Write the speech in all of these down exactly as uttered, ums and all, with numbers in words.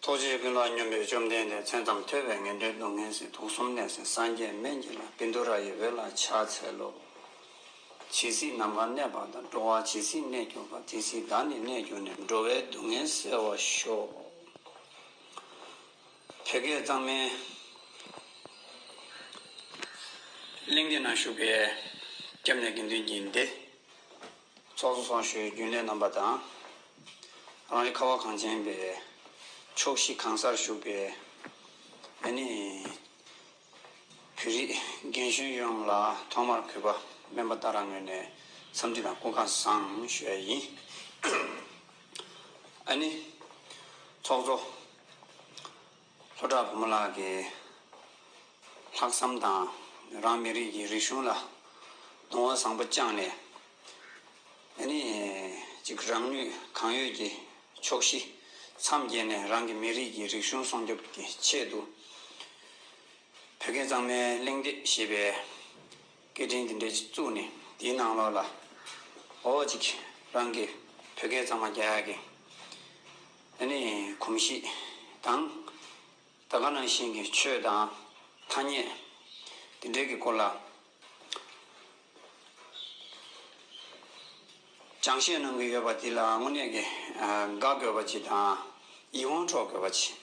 ཐུགས་རྗེ་ཀུན་ལ་སྙོམས་པའི་བཅོམ་ལྡན་འདས། མཚན་ཙམ་ཐོས་པས་ངན་འགྲོའི་སྡུག་བསྔལ་སེལ། དུག་གསུམ་ནད་སེལ་སངས་རྒྱས་སྨན་གྱི་བླ། བཻ་ཌཱུརྱ་ཡི་འོད་ལ་ཕྱག་འཚལ་ལོ། ཇི་སྲིད་ནམ་མཁའ་གནས་པ་དང་། འགྲོ་བ་ཇི་སྲིད་གནས་གྱུར་པ། དེ་སྲིད་བདག་ནི་གནས་གྱུར་ནས། འགྲོ་བའི་སྡུག་བསྔལ་སེལ་བར་ཤོག། བོད་སྐད་གཙང་མའི་གླེང་སྟེགས་ནང་བཞུགས་པའི་སྐྱབས་གནས་དགེ་འདུན་གྱི་སྡེ། ཚོགས་གཙོ་སོགས་ཞུ་བའི་རྒྱུན་ལས་རྣམ་པ་དང་། རང་རེ་ཁ་བ་གངས་ཅན་པའི་ཕྱོགས་བཞི་གང་སར་བཞུགས་པའི་ཨ་ནི་བོད་རིགས་རྒན་གཞོན་ཡོངས་ལ་ཐོག་མར་གུས་པ་སྨན་པ་ཏཱ་ར་ངོས་ནས་འཚམས་འདྲི་དང་སྐུ་ཁམས་བཟང་ཞུ་ཡ་ཡིན། ཨ་ནི་ཚོགས་གཙོ་ལྷོ་བྲག་བུ་མོ་ལགས་ཀྱིས་ལྷག་བསམ་དང་རང་མི་རིགས་ཀྱི་རིག་གཞུང་ལ་གདུང་བ་བཟང་པོ་བཅངས་ནས། ཨ་ནི་ཅིག་རང་ནུས་གང་ཡོད་ཀྱིས་ཕྱོགས་བཞི་མཚམས་བརྒྱད་ནས་རང་གི་མི་རིགས་ཀྱི་རིག་གཞུང་སྲུང་སྐྱོབ་ཀྱི་ཆེད་དུ། བོད་སྐད་གཙང་མའི་གླེང་སྟེགས་ཞེས་པའི་སྐད་འཕྲིན་འདི་འདྲ་ཅིག་བཙུགས་ནས། དེའི་ནང་ལོགས་ལ་འོ་ཅིག་རང་གི་བོད་སྐད་གཙང་མ་རྒྱག་ཡག་གི་ཨ་ནི་གོམས་གཤིས་དང་། ད་ག་ནང་བཞིན་གྱི་ཆོས་དང་ཐ་སྙད་དེ་འདྲའི་གི་སྐོར་ལ་སྦྱང་བཤད་གནང་གི་ཡོད་པ་འདི་ལ་དངོས་གནས་ཀྱི་དགའ་དགོས་པ་ཅིག་དང་ཡིད་དབང་འཕྲོག་དགོས་པ་ཅིག་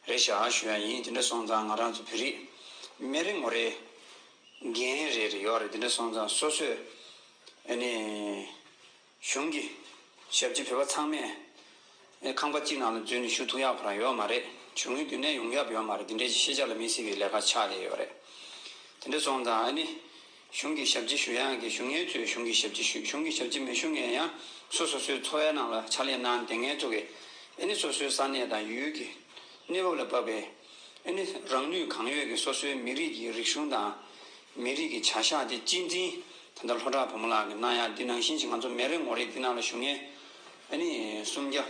རེད་ཤག་ཞུ་ཡ་ཡིན། དེ་འདྲ་སོང་ཙང་ང་རང་ཚོ་བོད་རིགས་མི་རེ་ངོ་རེ་འགན་རེ་རེ་ཡོད་རེད། དེ་འདྲ་སོང་ཙང་སོ་སོས་ཨ་ནི། གཞུང་གི་ཞབས་ཕྱི་བོད་པ་ཚང་མས་ཁང་པ་གཅིག་ནང་ལ་འཛུལ་ནས་ཞུ་ཐུབ་ཡག་ཁོ་རང་ཡོད་མ་རེད། ཆུང་ངུའི་དུས་ནས་ཡོང་ཡག་ཡོད་མ་རེད། དེ་འདྲའི་ཤེས་བྱ་ལ་མི་སྲིད་པའི་ལས་ཀ་ཆགས་བསྡད་ཡོད་རེད། དེ་འདྲ་སོང་ཙང་ཨ་ནི་གཞུང་གི་ཞབས་ཕྱི་ཞུ་ཡག་གི་ཞུ་མཁན་ཚོས་གཞུང་གི་ཞབས་ཕྱི་ཞུ། གཞུང་གི་ཞབས་ཕྱི་མི་ཞུ་མཁན་ཡང་སོ་སོ་སོའི་འཚོ་བའི་ནང་ལ་ཕྱག་ལས་གནང་བསྡད་མཁན་ཚོ་གིས་ཨ་ནི་སོ་སོའི་ས་གནས་དང་ཡུལ་གྱི་གནས་བབ་ལ་བབས་པའི་ཨ་ནི་རང་ནུས་གང་ཡོད་ཀྱིས་སོ་སོའི་མི་རིགས་ཀྱི་རིག་གཞུང་དང་། མི་རིགས་ཀྱི་བྱ་གཞག་དེ་གཅེས་འཛིན་ད་ལྟ་ལྷོ་བྲག་བུ་མོ་ལགས་ཀྱིས་གནང་ཡག་འདི་ནང་བཞིན་ཅིག་ང་ཚོ་མི་རེ་ངོ་རེ་འདི་ནང་ལ་བཞུགས་མཁན་ཨ་ནི་སུམ་བརྒྱ་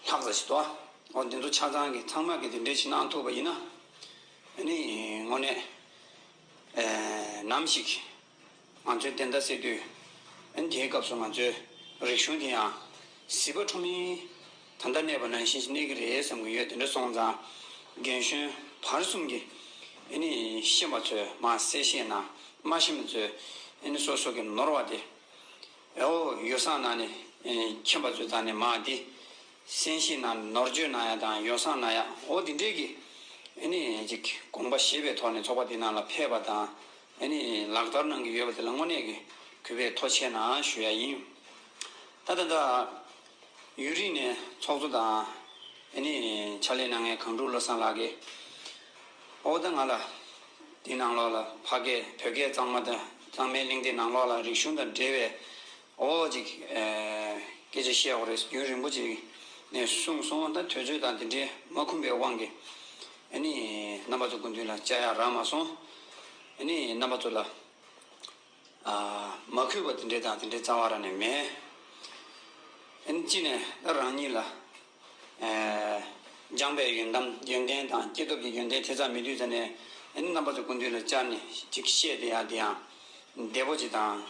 ལྷག་ཙམ་ཞིག་འདུག་འོ་འདི་ཚོ་ཆ་ཚང་གི་ཚང་མ་གི་འདི་འདྲས་ཞིག་གནང་ཐུབ་པ་ཡིན་ན་ཨ་ནི་དངོས་གནས་ནམ་ཞིག་ང་ཚོའི་བདེན་མཐའ་གསལ་དུས། ཨ་ནི་དེའི་སྐབས་སུ་ང་ཚོའི་རིག་གཞུང་དེ་ཡང་གཟིགས་པ་ཁྲོམ་མིན་ད་ལྟ་གནས་པ་ནང་བཞིན་ཞིག་གནས་ཀྱི་རེད་བསམ་གྱི་ཡོད། དེ་འདྲ་སོང་ཙང་རྒན་གཞོན་བར་གསུམ་གྱི་ཨ་ནི་ཤེས་པ་ཚོས་མར་གསལ་བཤད་གནང་། མ་ཤེས་པ་ཚོས་ཨ་ནི་སོ་སོ་གི་ནོར་བ་དེ་ཨོ་ཡོ་བསྲང་གནང་ནས་མཁྱེན་པ་ཚོའི་རྩ་ནས་མར་དེ་གསན་བཞེས་གནང་། ནོར་བཅོས་གནང་ཡ་དང་ཡོ་བསྲང་གནང་ཡ་འོ་དེ་འདྲས་ཀྱི་ཨ་ནི་ཅིག་དགོངས་པ་བཞེས་པའི་ཐོག་ནས་ཚོགས་པ་དེ་ནང་ལ་ཕེབས་པ་དང་། ཨ་ནི་ལག་བསྟར་གནང་གི་ཡོད་པ་དེ་ལ་དངོས་གནས་ཀྱི་གུས་པས་ཐུགས་རྗེ་ཆེ་གནང་ཞུ་ཡ་ཡིན། ད་ད་ལྟ་ཡུན་རིང་ནས་ཚོགས་གཙོ་དང་ཨ་ནི་ཕྱག་ལས་གནང་མཁན་གངས་ཕྲུག་བློ་བཟང་ལགས་ཀྱིས་འོ་ད་ང་ལ་འདི་ནང་ལོགས་ལ་ཕ་སྐད་བོད་སྐད་གཙང་མ་དང་གཙང་མའི་གླེང་སྟེགས་ནང་ལོགས་ལ་རིག་གཞུང་དང་འབྲེལ་བའི་འོ་ཅིག་སྐད་ཆ་བཤད་དགོས་རེད། རྒྱུན་རིང་པོ་ཅིག་ནས་གསུངས་སོང་། ད་དུས་ཚོད་དང་དེ་འདྲའི་མ་ཁོམ་པའི་དབང་གིས་ཨ་ནི་རྣམ་པ་ཚོ་སྐུ་མདུན་ལ་བཅར་ཡག་རག་མ་སོང་། ཨ་ནི་རྣམ་པ་ཚོ་ལ་མ་གུས་པ་དེ་འདྲའི་དང་དེ་འདྲའི་རྩ་བ་རང་ནས་མེད། ཨ་ནི་གཅིག་ནས་ད་རང་ཉིད་ལ་སྦྱངས་པའི་ཡོན་ཏན་ཡོན་ཏན་དང་སྐྱེས་སྟོབས་ཀྱི་ཡོན་ཏན་དེ་ཙམ་མེད་དུས་ཙ་ནས་ཨ་ནི་རྣམ་པ་ཚོ་སྐུ་མདུན་ལ་བཅར་ནས་ཅིག་བཤད་བསྡད་ཡག་དེ་ཡང་བདེ་པོ་ཅིག་དང་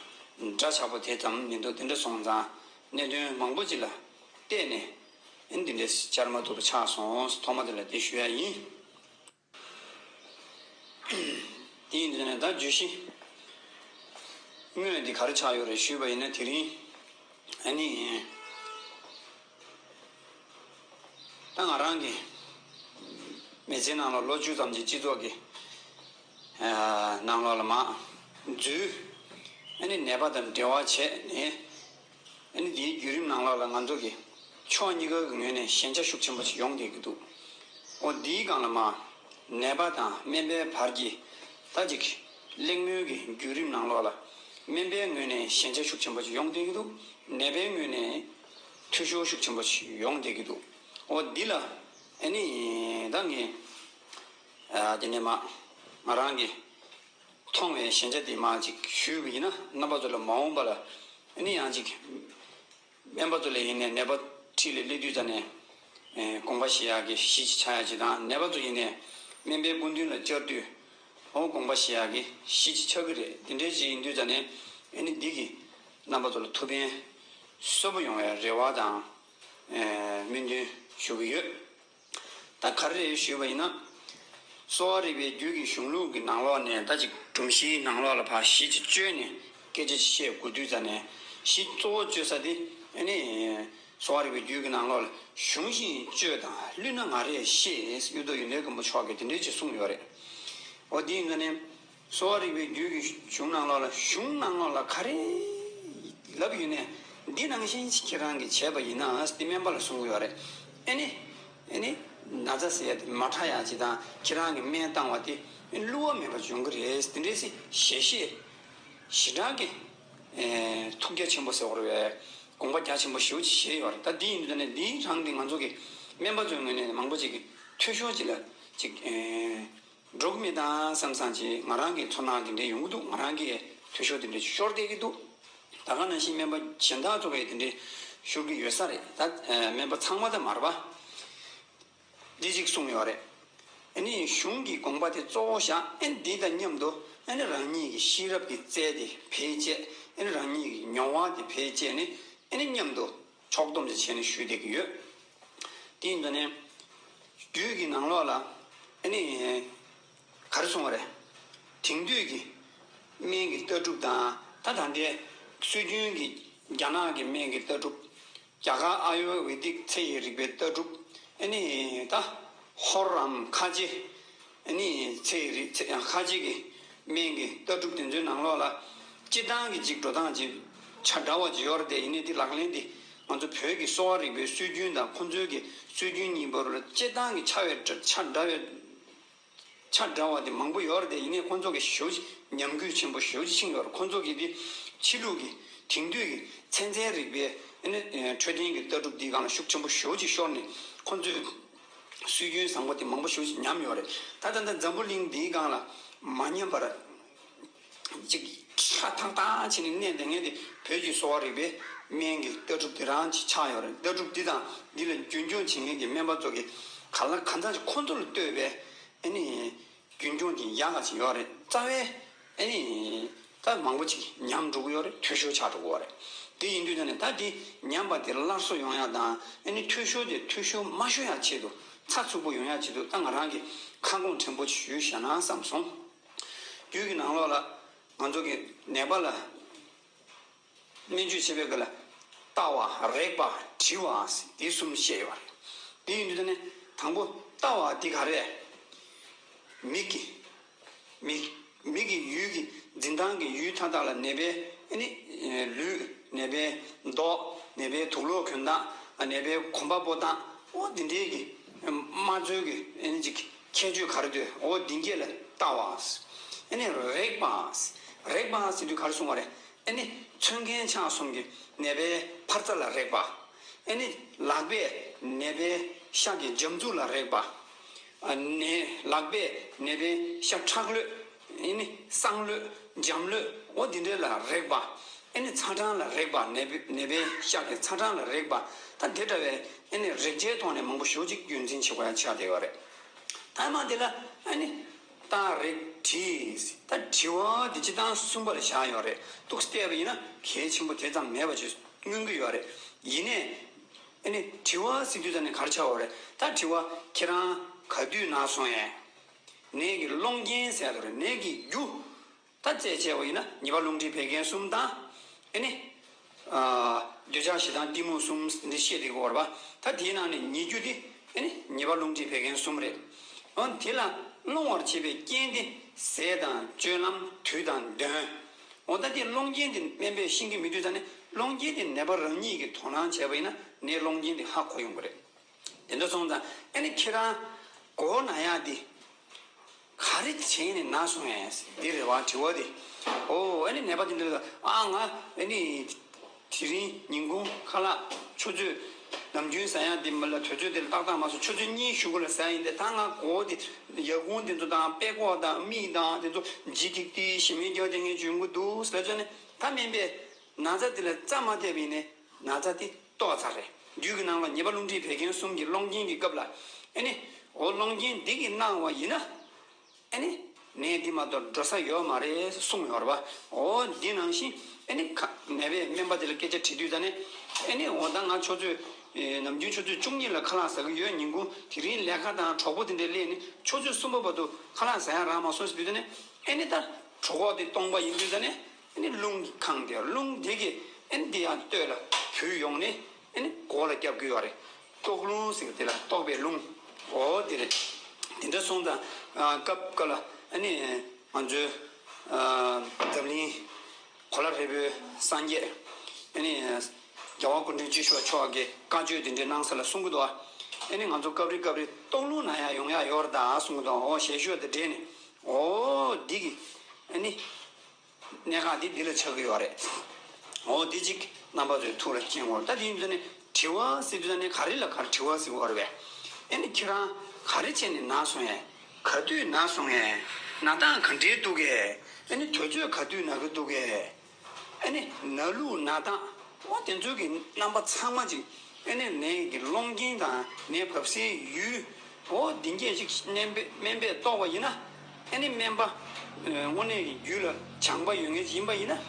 འདྲ་ཆགས་པོ་དེ་ཙམ་མི་འདུག་དེ་འདྲ་སོང་ཙང་གནད་དོན་མང་པོ་ཅིག་ལ་བལྟས་ནས་ཨ་ནི་འདི་འདྲ་བཅར་མ་ཐུབ་པ་ཆགས་སོང་། ཐོག་མ་དེ་ལ་དེ་ཞུ་ཡ་ཡིན། དེ་ཡིན་དུས་ནས་ད་བརྗོད་གཞི་དངོས་འདི་ག་རེ་ཆགས་ཡོད་རེད་ཞུས་པ་ཡིན་ན། དེ་རིང་ཨ་ནི་ད་ང་རང་གི་མི་ཚེའི་ནང་ལ་ལོ་བཅུ་ཙམ་གྱི་སྤྱི་ཚོགས་ཀྱི་ནང་ལོགས་ལ་མར་འཛུལ། ཨ་ནི་ནད་པ་དང་འབྲེལ་བ་བྱས་ནས། ཨ་ནི་འདིའི་བརྒྱུད་རིམ་ནང་ལོགས་ལ་ང་ཚོ་གི་ཕྱོགས་གཉིས་ཀ་གི་ངོས་ནས་ཞན་ཆ་ཤུགས་ཆེན་པོ་ཞིག་ཡོང་བསྡད་ཀྱི་འདུག་འོ་འདིའི་སྒང་ལ་མར་ནད་པ་དང་སྨན་པའི་བར་གྱི་ད་ཅིག་གླེང་མོལ་གྱི་བརྒྱུད་རིམ་ནང་ལོགས་ལ་སྨན་པའི་ངོས་ནས་ཞན་ཆ་ཤུགས་ཆེན་པོ་ཞིག་ཡོང་བསྡད་ཀྱི་འདུག་ནད་པའི་ངོས་ནས་འཐུས་ཤོར་ཤུགས་ཆེན་པོ་ཞིག་ཡོང་བསྡད་ཀྱི་འདུག་འོ་འདི་ལ་ཨ་ནི་ད་ངས་ཨ་དེ་ནས་མར་ང་རང་གི་མཐོང་བའི་ཞན་ཆ་དེ་མར་ཅིག་ཞུས་པ་ཡིན་ན། རྣམ་པ་ཚོ་ལ་མ་འོངས་པ་ལ་ཨ་ནི་ཡང་ཅིག་སྨན་པ་ཚོ་ལ་ཡིན་ནའི་ནད་པ་འཁྲིས་ལ་སླེབས་དུས་ཙ་ནས་དགོངས་པ་བཞེས་ཡག་གི་གཞི་ཅིག་ཆགས་ཡག་ཅིག་དང་། ནད་པ་ཚོ་ཡིན་ནའི་སྨན་པའི་སྐུ་མདུན་ལ་བཅར་དུས་འོ་དགོངས་པ་བཞེས་ཡག་གི་གཞི་ཅིག་ཆགས་ཀྱི་རེད། དེ་འདྲའི་ཅིག་ཡིན་དུས་ཙ་ནས་ཨ་ནི་འདི་གིས་རྣམ་པ་ཚོ་ལ་ཐུགས་ཕན་གསོས་པོ་ཡོང་བའི་རེ་བ་དང་སྨོན་འདུན་ཞུ་གི་ཡོད། ད་ག་རེ་རེད་ཞུས་པ་ཡིན་ན། གསོ་བ་རིག་པའི་རྒྱུད་ཀྱི་གཞུང་ལུགས་ཀྱི་ནང་ལོགས་ནས་ད་ཅིག་སྒྲོམ་གཞིའི་ནང་ལོགས་ལ་ཕར་གཞི་ཅིག་བཅོས་ནས་སྐད་ཆ་ཅིག་བཤད་དགོས་དུས་ཙ་ནས་གཞི་གཙོ་བོ་བཅོས་ས་དེ་ཨ་ནི་གསོ་བ་རིག་པའི་རྒྱུད་ཀྱི་ནང་ལོགས་ལ་གཞུང་བཞིན་བཅོས་དང་བསླུས་ན་ང་རས་ཤེས། གཡུ་ཐོག་ཡོན་ཏན་མགོན་པོ་མཆོག་གིས་དེ་འདྲའི་ཅིག་གསུངས་ཡོད་རེད། འོ་དེ་ཡིན་ཙ་ནས། གསོ་བ་རིག་པའི་རྒྱུད་ཀྱི་གཞུང་ནང་ལོགས་ལ་གཞུང་ནང་ལོགས་ལ་ག་རེ་ལབ་ཡོད་ནས་འདི་ནང་བཞིན་ཁྱེད་རང་གིས་བྱས་པ་ཡིན་ན་འདི་སྨན་པ་ལ་གསུང་གི་ཡོད་རེད། ཨེ་ནི། ཨེ་ནི། ན་ཚ་ཟེར་ཡ་དེ་མ་ཧྲ་ཡ་ཅིག་དང་ཁྱེད་རང་གིས་སྨན་བཏང་བ་དེ་བསླུ་བ་མེད་པ་འབྱུང་གི་རེད། དེ་འདྲའི་སི་ཞལ་བཞེས་ཞེ་དྲག་གི་ཐུགས་རྒྱ་ཆེན་པོ་ཟེར་བ་རེད་པས། དགོངས་པ་རྒྱ་ཆེན་པོ་ཞེ་པོ་ཅིག་བཞེས་ཡོད་རེད། ད་འདི་ཡིན་དུས་ད་ནས་འདིའི་རང་གི་ང་ཚོ་གི་སྨན་པ་ཚོའི་ངོས་ནས་མང་པོ་ཅིག་གི་འཐུས་ཤོར་ཅིག་ལ་ཅིག་འགྲོ་གི་མེད་དམ་བསམ་བསམ་གྱིས་ང་རང་གི་ཚོར་སྣང་དེ་འདྲས་ཡོང་གི་འདུག་ང་རང་གི་འཐུས་ཤོར་དེ་འདྲས་ཤོར་བསྡད་ཀྱི་འདུག་ད་ག་ནང་བཞིན་སྨན་པ་གཞན་དག་ཚོ་གས་དེ་འདྲས་ཤོར་གྱི་ཡོད་ས་རེད། ད་སྨན་པ་ཚང་མ་ད་མ་རེད་པ། འདི་གཅིག་གསུངས་ཡོད་རེད། ཨ་ནི་གཞུང་གི་དགོངས་པ་དེ་གཙོ་བོ་བཞག་ཨ་ནི་འདི་དང་མཉམ་དུ་ཨ་ནི་རང་ཉིད་ཀྱི་ཤེས་རབ་ཀྱི་རྩལ་དེ་འཕེལ་བྱས་ཨ་ནི་རང་ཉིད་ཀྱི་མྱོང་བ་དེ་འཕེལ་བྱས་ནས་ཨ་ནི་མཉམ་དུ་ཕྱོགས་བསྡོམས་ཅིག་བྱས་ནས་ཞུས་བསྡད་ཀྱི་ཡོད། དེ་ཡིན་དུས་ནས་རྒྱུད་ཀྱི་ནང་ལོགས་ལ་ཨ་ནི་ག་རེ་གསུངས་པ་རེད། དེང་དུས་ཀྱི་སྨན་གྱི་ལྟ་གྲུབ་དང་ད་ད་ལྟའི་སྲོལ་རྒྱུན་གྱི་རྒྱ་ནག་གི་སྨན་གྱི་ལྟ་གྲུབ། རྒྱ་གར་ཨ་ཡུར་ཝེ་དིག་ཚེ་ཡི་རིག་པའི་ལྟ་གྲུབ། ཨ་ནི་ད་ཧོར་རམ་ཁ་ཆེ། ཨ་ནི་ཚེ་ཡི་རིག་ཚེ་ཁ་ཆེ་གི་སྨན་གྱི་ལྟ་གྲུབ་དེ་ཚོའི་ནང་ལོགས་ལ་སྤྱིར་བཏང་གི་ཅིག་འགྲོ་སྟངས་ཅིག་ཆ་འདྲ་བ་ཅིག་ཡོད་རེད་དེ། ཡིན་ནའི་དེ་ལག་ལེན་དེ་ང་ཚོ་བོད་ཀྱི་གསོ་བ་རིག་པའི་སྲོལ་རྒྱུན་དང་ཁོ་ཚོའི་གི་སྲོལ་རྒྱུན་གཉིས་བར་ལ་སྤྱིར་བཏང་གི་ཆ་བའི་ཆ་འདྲ་བའི། ཆ་འདྲ་བ་དེ་མང་པོ་ཡོད་རེད་དེ། ཡིན་ནའི་ཁོང་ཚོ་གི་ཞེ་པོ་ཅིག་ཉམས་རྒུད་ཆེན་པོ་ཞེ་པོ་ཅིག་ཕྱིན་ཡོད་རེད། ཁོང་ཚོ་གི་དེ་ཕྱི་ལུགས་ཀྱི་དེང་དུས་ཀྱི་ཚན་རྩལ་རིག་པའི་ཨ་ནི་འཕྲོད་བསྟེན་གྱི་ལྟ་གྲུབ་འདིའི་སྒང་ལ་ཤུགས་ཆེན་པོ་ཞེ་པོ་ཅིག་ཤོར་ནས་ཁོང་ཚོའི་སྲོལ་རྒྱུན་བཟང་པོ་དེ་མང་པོ་ཞེ་པོ་ཅིག་ཉམས་ཡོད་རེད། ད་ལྟ་འཛམ་བུ་གླིང་འདིའི་སྒང་ལ་མ་ཉམས་པར་ཅིག་ཧྲ་ཐག་ཐག་བྱས་ནས་གནས་བསྡད་མཁན་དེ་བོད་ཀྱི་གསོ་བ་རིག་པའི་སྨན་གྱི་ལྟ་གྲུབ་དེ་རང་ཅིག་ཆགས་ཡོད་རེད། ལྟ་གྲུབ་འདི་དང་འདི་ལ་རྒྱུན་སྐྱོང་བྱེད་མཁན་གྱི་སྨན་པ་ཚོ་གི་ག་ལ་གང་འཚམ་ཅིག་ཁོང་ཚོ་ལ་ལྟོས་པའི་ཨ་ནི། རྒྱུན་སྐྱོང་དེ་ཡག་ག་ཅིག་ཡོད་རེད། རྩ་བའི་ཨ་ནི་ད་མང་པོ་ཅིག་ཉམས་འགྲོ་གི་ཡོད་རེད། འཐུས་ཤོར་ཆགས་འགྲོ་གི་ཡོད་རེད། དེ་ཡིན་དུས་ད་ནི་ད་དེ་ཉམས་པ་དེ་སླར་གསོ་ཡོང་ཡག་དང་ཨ་ནི་འཐུས་ཤོར་དེ་འཐུས་ཤོར་མ་ཤོར་ཡག་ཆེད་དུ་ཚགས་ཚུད་པོ་ཡོང་ཡག་ཆེད་དུ་ད་ང་རང་གིས་ཁ་སྐོང་ཕྲན་བུ་ཞུས་བཞག་ན་བསམ་སོང་། རྒྱུད་ཀྱི་ནང་ལོགས་ལ་ང་ཚོ་གི་ནད་པ་ལ། སྨན་བཅོས་བྱེད་པའི་སྐབས་ལ་ལྟ་བ་རེག་པ་དྲི་བ་ཟེར་འདི་གསུམ་བཤད་ཡོད་རེད། འདི་ཡིན་དུས་ད་ནི་དང་པོ་ལྟ་བ་འདི་ག་རེ། མིག་གི་མིག་མིག་གི་ཡུལ་གྱི་འཛིན་སྟངས་ཀྱི་ཡུལ་མཐའ་དག་ལ་ནད་པའི་ཨ་ནི་ལུས། ནད་པའི་མདོག་ནད་པའི་དུག་ལོག་གྱོན་སྟངས། ནད་པའི་གོམ་པ་སྤོ་སྟངས། འོ་འདི་འདྲའི་གི་སྨན་བཅོས་ཀྱི་ཨ་ནི་ཅིག་ཁྱད་ཆོས་ག་རེ་འདུག་འོ་འདི་གས་ལ་ལྟ་བ། ཨ་ནི་རེག་པ། རེག་པ་ཟེར་དུས་ག་རེ་གསུངས་པ་རེད། ཨ་ནི་མཚོན་མཁན་ཕྱག་གསུམ་གྱི་ནད་པའི་འཕར་རྩ་ལ་རེག་པ། ཨ་ནི་ལག་པས་ནད་པའི་ཤ་གི་འཇམ་རྩུབ་ལ་རེག་པ། ཨ་ནི་ལག་པས་ནད་པའི་ཤ་ཁྲག་ལོད། ཨ་ནི་སྲང་ལོད། འཇམ་ལོད། འོ་འདི་འདྲའི་ལ་རེག་པ། ཨ་ནི་ཚ་གྲང་ལ་རེག་པ། ནད་པའི་ནད་པའི་ཤ་གི་ཚ་གྲང་ལ་རེག་པ། ད་དེ་འདྲ་བའི་ཨ་ནི་རེག་བྱའི་ཐོག་ནས་མང་པོ་ཞེ་པོ་ཅིག་རྒྱུན་འཛིན་བྱེད་དགོས་ཡ་ཆགས་བསྡད་ཡོད་རེད། ད་མ་དེ་ལ་ཨ་ནི། ལྟ་རེག་དྲི། ད་དྲི་བ་འདི་སྤྱིར་བཏང་གསུམ་པ་ལ་བཞག་ཡོད་རེད། ཏོག་ཙམ་བལྟས་པ་ཡིན་ན་གལ་ཆེན་པོ་དེ་ཙམ་མེད་པ་ཅིག་མངོན་གྱི་ཡོད་རེད། ཡིན་ནའི་ཨ་ནི་དྲི་བ་ཟེར་དུས་ད་ནི་ག་རེ་ཆགས་ཡོད་རེད། ད་དྲི་བ་ཁྱེད་རང་ག་དུས་ན་སོང་ཡས། ནད་ཀྱི་སློང་རྐྱེན་ཟེར་ཡ་དེ་རེད། ནད་ཀྱི་རྒྱུ། ད་རྩད་བཅད་པ་ཡིན་ན་ཉེས་པ་རླུང་མཁྲིས་བད་ཀན་གསུམ་དང་། ཨེ་ནི། ཨ། འདོད་ཆགས་ཞེ་སྡང་གཏི་མུག་གསུམ་འདི་བཤད་བསྡད་ཀྱི་ཡོད་རེད་པ། ད་དེའི་ནང་ནས་ཉེ་རྒྱུ་དེ་ཨེ་ནི་ཉེས་པ་རླུང་མཁྲིས་བད་ཀན་གསུམ་རེད། འོ་དེ་ལ་སློང་བར་བྱེད་པའི་རྐྱེན་དེ་ཟས་དང་སྤྱོད་ལམ་དུས་དང་གདོན། འོ་ད་དེ་སློང་རྐྱེན་དེ་སྨན་པས་ཤེས་ཀྱི་མེད་དུས་ད་ནི་སློང་རྐྱེན་དེ་ནད་པ་རང་ཉིད་ཀྱིས་དོ་སྣང་བྱས་པ་ཡིན་ན་ནད་སློང་རྐྱེན་དེ་ཧ་གོ་ཡོང་གི་རེད། དེ་འདྲ་སོང་ཙང་ཨ་ནི་ཁྱེད་རང་མགོ་ན་ཡག་འདི་ག་རེ་བྱས་ནས་ན་སོང་ངས་འདི་རེད་བ་དྲི་བ་འདི། ཨོ་ཨ་ནི་ནད་པ་འདི་འདྲ་ཨ་ང་ཨ་ནི་དེ་རིང་ཉིན་གུང་ཁ་ལག་ཆུ་ཚོད་ནམ་རྒྱུན་ཟ་ཡག་འདི་མ་ལ་དུས་ཚོད་འདི་ལ་ཏག་ཏག་མ་སོང་། ཆུ་ཚོད་གཉིས་གཞུག་གུ་ལ་ཟ་ཡིན་ཏེ། ད་ང་མགོ་འདི་ཡ་གུང་འདི་ཚོ་དང་པད་ཀོག་དང་མིག་དང་འདི་ཚོ་ལྗིད་ཏིག་ཏིག་ཞེ་མེར་རྒྱག་བསྡད་མཁན་ཅིག་ཡོང་གི་འདུག་ཟེར་ལབ་ཙང་ནི་ད་སྨན་པས་ན་ཚ་འདི་ལ་རྩ་མ་བལྟས་པ་ཡིན་ནའི་ན་ཚ་འདི། ཏོག་ཙམ་རེད། རྒྱུད་ཀྱི་ནང་ལ་ཉེས་པ་རླུང་མཁྲིས་བད་ཀན་གསུམ་གྱི་སློང་རྐྱེན་གྱི་སྐབས་ལ། ཨེ་ནི། འོ་སློང་རྐྱེན་འདི་གིས་གནང་བ་ཡིན་ན། ཨེ་ནི། ནད་འདི་མ་གཏོགས་འགྲོ་ས་ཡོད་མ་རེད་གསུངས་ཡོད་རེད་པ། འོ་འདི་ནང་བཞིན་ཨ་ནི་ཁ་ནད་པས་སྨན་པ་དེ་ལ་སྐད་ཆ་དྲིས་དུས་ད་ནི་ཨ་ནི་འོ་ད་ང་ཆུ་ཚོད་ཨེ་ནམ་རྒྱུན་ཆུ་ཚོད་བཅུ་གཉིས་ལ་ཁ་ལག་ཟ་གི་ཡོད། ཉིན་གུང་དེ་རིང་ལས་ཀ་དང་གྲོགས་པོ་དེ་འདྲས་སླེབས་ནས་ཆུ་ཚོད་གསུམ་པ་བར་དུ་ཁ་ལག་ཟ་ཡ་རག་མ་སོང་ཟེར་དུས་ད་ནི་ཨ་ནི་ད་གྲོད་ཁོག་དེ་སྟོང་པ་ཡིན་དུས་ད་ནི་ཨ་ནི་རླུང་གི་ཁང་དེ་རླུང་དེ་གིས་ཨ་ནི་དེ་ཡང་སྟོད་ལ་བུད་ཡོང་ནས་ཨ་ནི་མགོ་ལ་བརྒྱབ་ཀྱི་ཡོད་རེད། ལྟོགས་རླུང་ཟེར་གི་དེ་ལ་ལྟོགས་པའི་རླུང་། འོ་དེ་རེད། དེ་འདྲ་སོང་ཙང་ཨ་སྐབས་སྐབས་ལ་ཨ་ནི་ང་ཚོའི་ཨ་འཛམ་གླིང་གོ་ལ་ཧྲིལ་པོའི་སངས་རྒྱས་ཨ་ནི་རྒྱལ་བ་སྐུ་ཕྲེང་བཅུ་བཞི་པ་མཆོག་གིས་བཀའ་ཆོས་དེ་འདྲའི་གནང་ས་ལ་གསུང་གི་འདུག་ཨ་ནི་ང་ཚོ་སྐབས་རེ་སྐབས་རེ་ལྟོགས་རླུང་ན་ཡ་ཡོང་ཡ་ཡོད་རེད་ད་གསུང་གི་འདུག་འོ་ཞལ་བཞུགས་དང་འབྲེལ་ནས་འོ་འདི་གི་ཨ་ནི། གནད་འགག་འདི་འདི་ལ་ཆགས་ཀྱི་ཡོད་རེད། འོ་འདི་གཅིག་རྣམ་པ་ཚོའི་ཐུགས་ལ་མཁྱེན་དགོས། ད་དེ་ཡིན་དུས་ནས་དྲི་བ་ཟེར་དུས་ནས་ག་རེ་ལ་ག་རེ་དྲི་བ་ཟེར་དགོས་རེད་པས། ཨེ་ནི་ཁྱེད་རང་ག་རེ་བྱས་ནས་ན་སོང་ངས། ག་དུས་ན་སོང་ངས། ན་སྟངས་ག་འདྲའི་འདུག་གས། ཨེ་ནི་དུས་ཚོད་ག་དུས་ན་གི་འདུག་གས། ཨེ་ནི་ན་ལུགས་ན་སྟངས་འོ་དེ་ཚོའི་གི་རྣམ་པ་ཚང་མ་ཅིག་ཨེ་ནི་ནད་ཀྱི་སློང་རྐྱེན་དང་ནད་བབས་སའི་ཡུལ། འོ་འདི་འདྲས་ཅིག་སྨན་པས་སྨན་པས་རྟོགས་པ་ཡིན་ན། ཨེ་ནི་སྨན་པ་ཨེ་དངོས་གནས་ཀྱི་རྒྱུད་ལ་བྱང་པ་ཡོད་མཁན་ཅིག་ཡིན་པ་ཡིན་ན།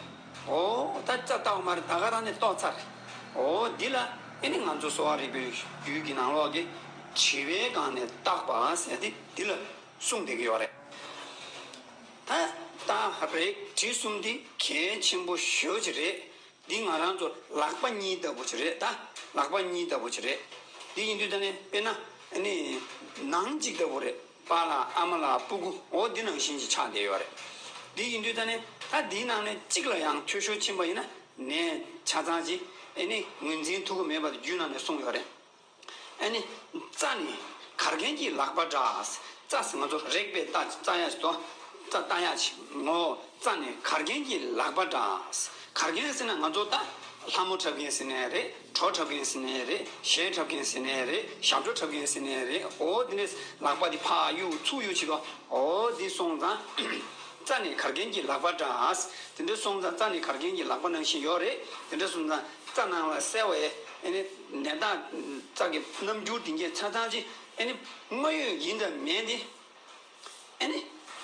འོ་ད་རྩ་བལྟ་བ་མ་རེད། ད་ག་རང་ནས་རྟོགས་ཚར། འོ་འདི་ལ་ཨེ་ནི་ང་ཚོ་གསོ་བ་རིག་པའི་རྒྱུད་ཀྱི་ནང་ལོགས་ཀྱི་དྲི་བའི་སྒང་ནས་བརྟག་པ་ཟེར་ཏེ་འདི་ལ་གསུངས་བསྡད་ཀྱི་ཡོད་རེད། ད་ད་རེད། དྲི་གསུམ་འདི་གལ་ཆེན་པོ་ཞེ་པོ་ཅིག་རེད། འདི་ང་རང་ཚོ་ལག་པ་གཉིས་ལྟ་བུ་ཅིག་རེད་ད། ལག་པ་གཉིས་ལྟ་བུ་ཅིག་རེད། འདི་ཡིན་དུས་ད་ནི་དཔེར་ན་ཨ་ནི་ནང་གཅིག་ལྟ་བུ་རེད། པཱ་ལགས་ཨ་མ་ལགས་སྤུ་གུ་འོ་འདི་ནང་བཞིན་ཅིག་ཆགས་བསྡད་ཡོད་རེད། འདི་ཡིན་དུས་ད་ནི་ད་འདིའི་ནང་ནས་གཅིག་ལ་ཡང་འཐུས་ཤོར་ཕྱིན་པ་ཡིན་ན་ནད་ཆ་ཚང་ཅིག་ཨ་ནི་ངོས་འཛིན་ཐུབ་ཀྱི་མེད་པ་རྒྱུད་ནང་ནས་གསུངས་ཡོད་རེད། ཨ་ནི། རྩ་ནི་གར་མཁན་གྱི་ལག་པ་འདྲ། རྩ་ཟེར་ང་ཚོ་རེག་པའི་རྩ་རྩ་ཡ་ཞིག་དང་། རྩ་ལྟ་ཡ་ཞིག་ངོ་། རྩ་ནི་གར་མཁན་གྱི་ལག་པ་འདྲ། གར་མཁན་ཟེར་ན་ང་ཚོ་ད་ལྷ་མོ་འཁྲབ་མཁན་ཟེར་ནའི་རེད། བྲོ་འཁྲབ་མཁན་ཟེར་ནའི་རེད། གཞས་འཁྲབ་མཁན་ཟེར་ནའི་རེད། ཞབས་བྲོ་འཁྲབ་མཁན་ཟེར་ནའི་རེད། འོ་དེ་ནས་ལག་པ་དེ་ཕར་གཡུག་ཚུར་གཡུག་བྱེད་དོ། འོ་དེ་སོང་ཙང་། རྩ་ནི་གར་མཁན་གྱི་ལག་པ་འདྲ། དེ་འདྲ་སོང་ཙང་རྩ་ནི་གར་མཁན་གྱི་ལག་པ་ནང་བཞིན་ཡོད་རེད། དེ་འདྲ་སོང་ཙང་། རྩ་ནང་ལ་གསལ་བའི་ཨེ་ནི་ནད་རྟགས་རྩ་གི་རྣམ་འགྱུར་དེ་འགས་ཆ་ཚང་ཅིག་ཨེ་ནི་དངོས་ཡོད་ཡིན་དང་མིན་དེ་ཨེ་ནི་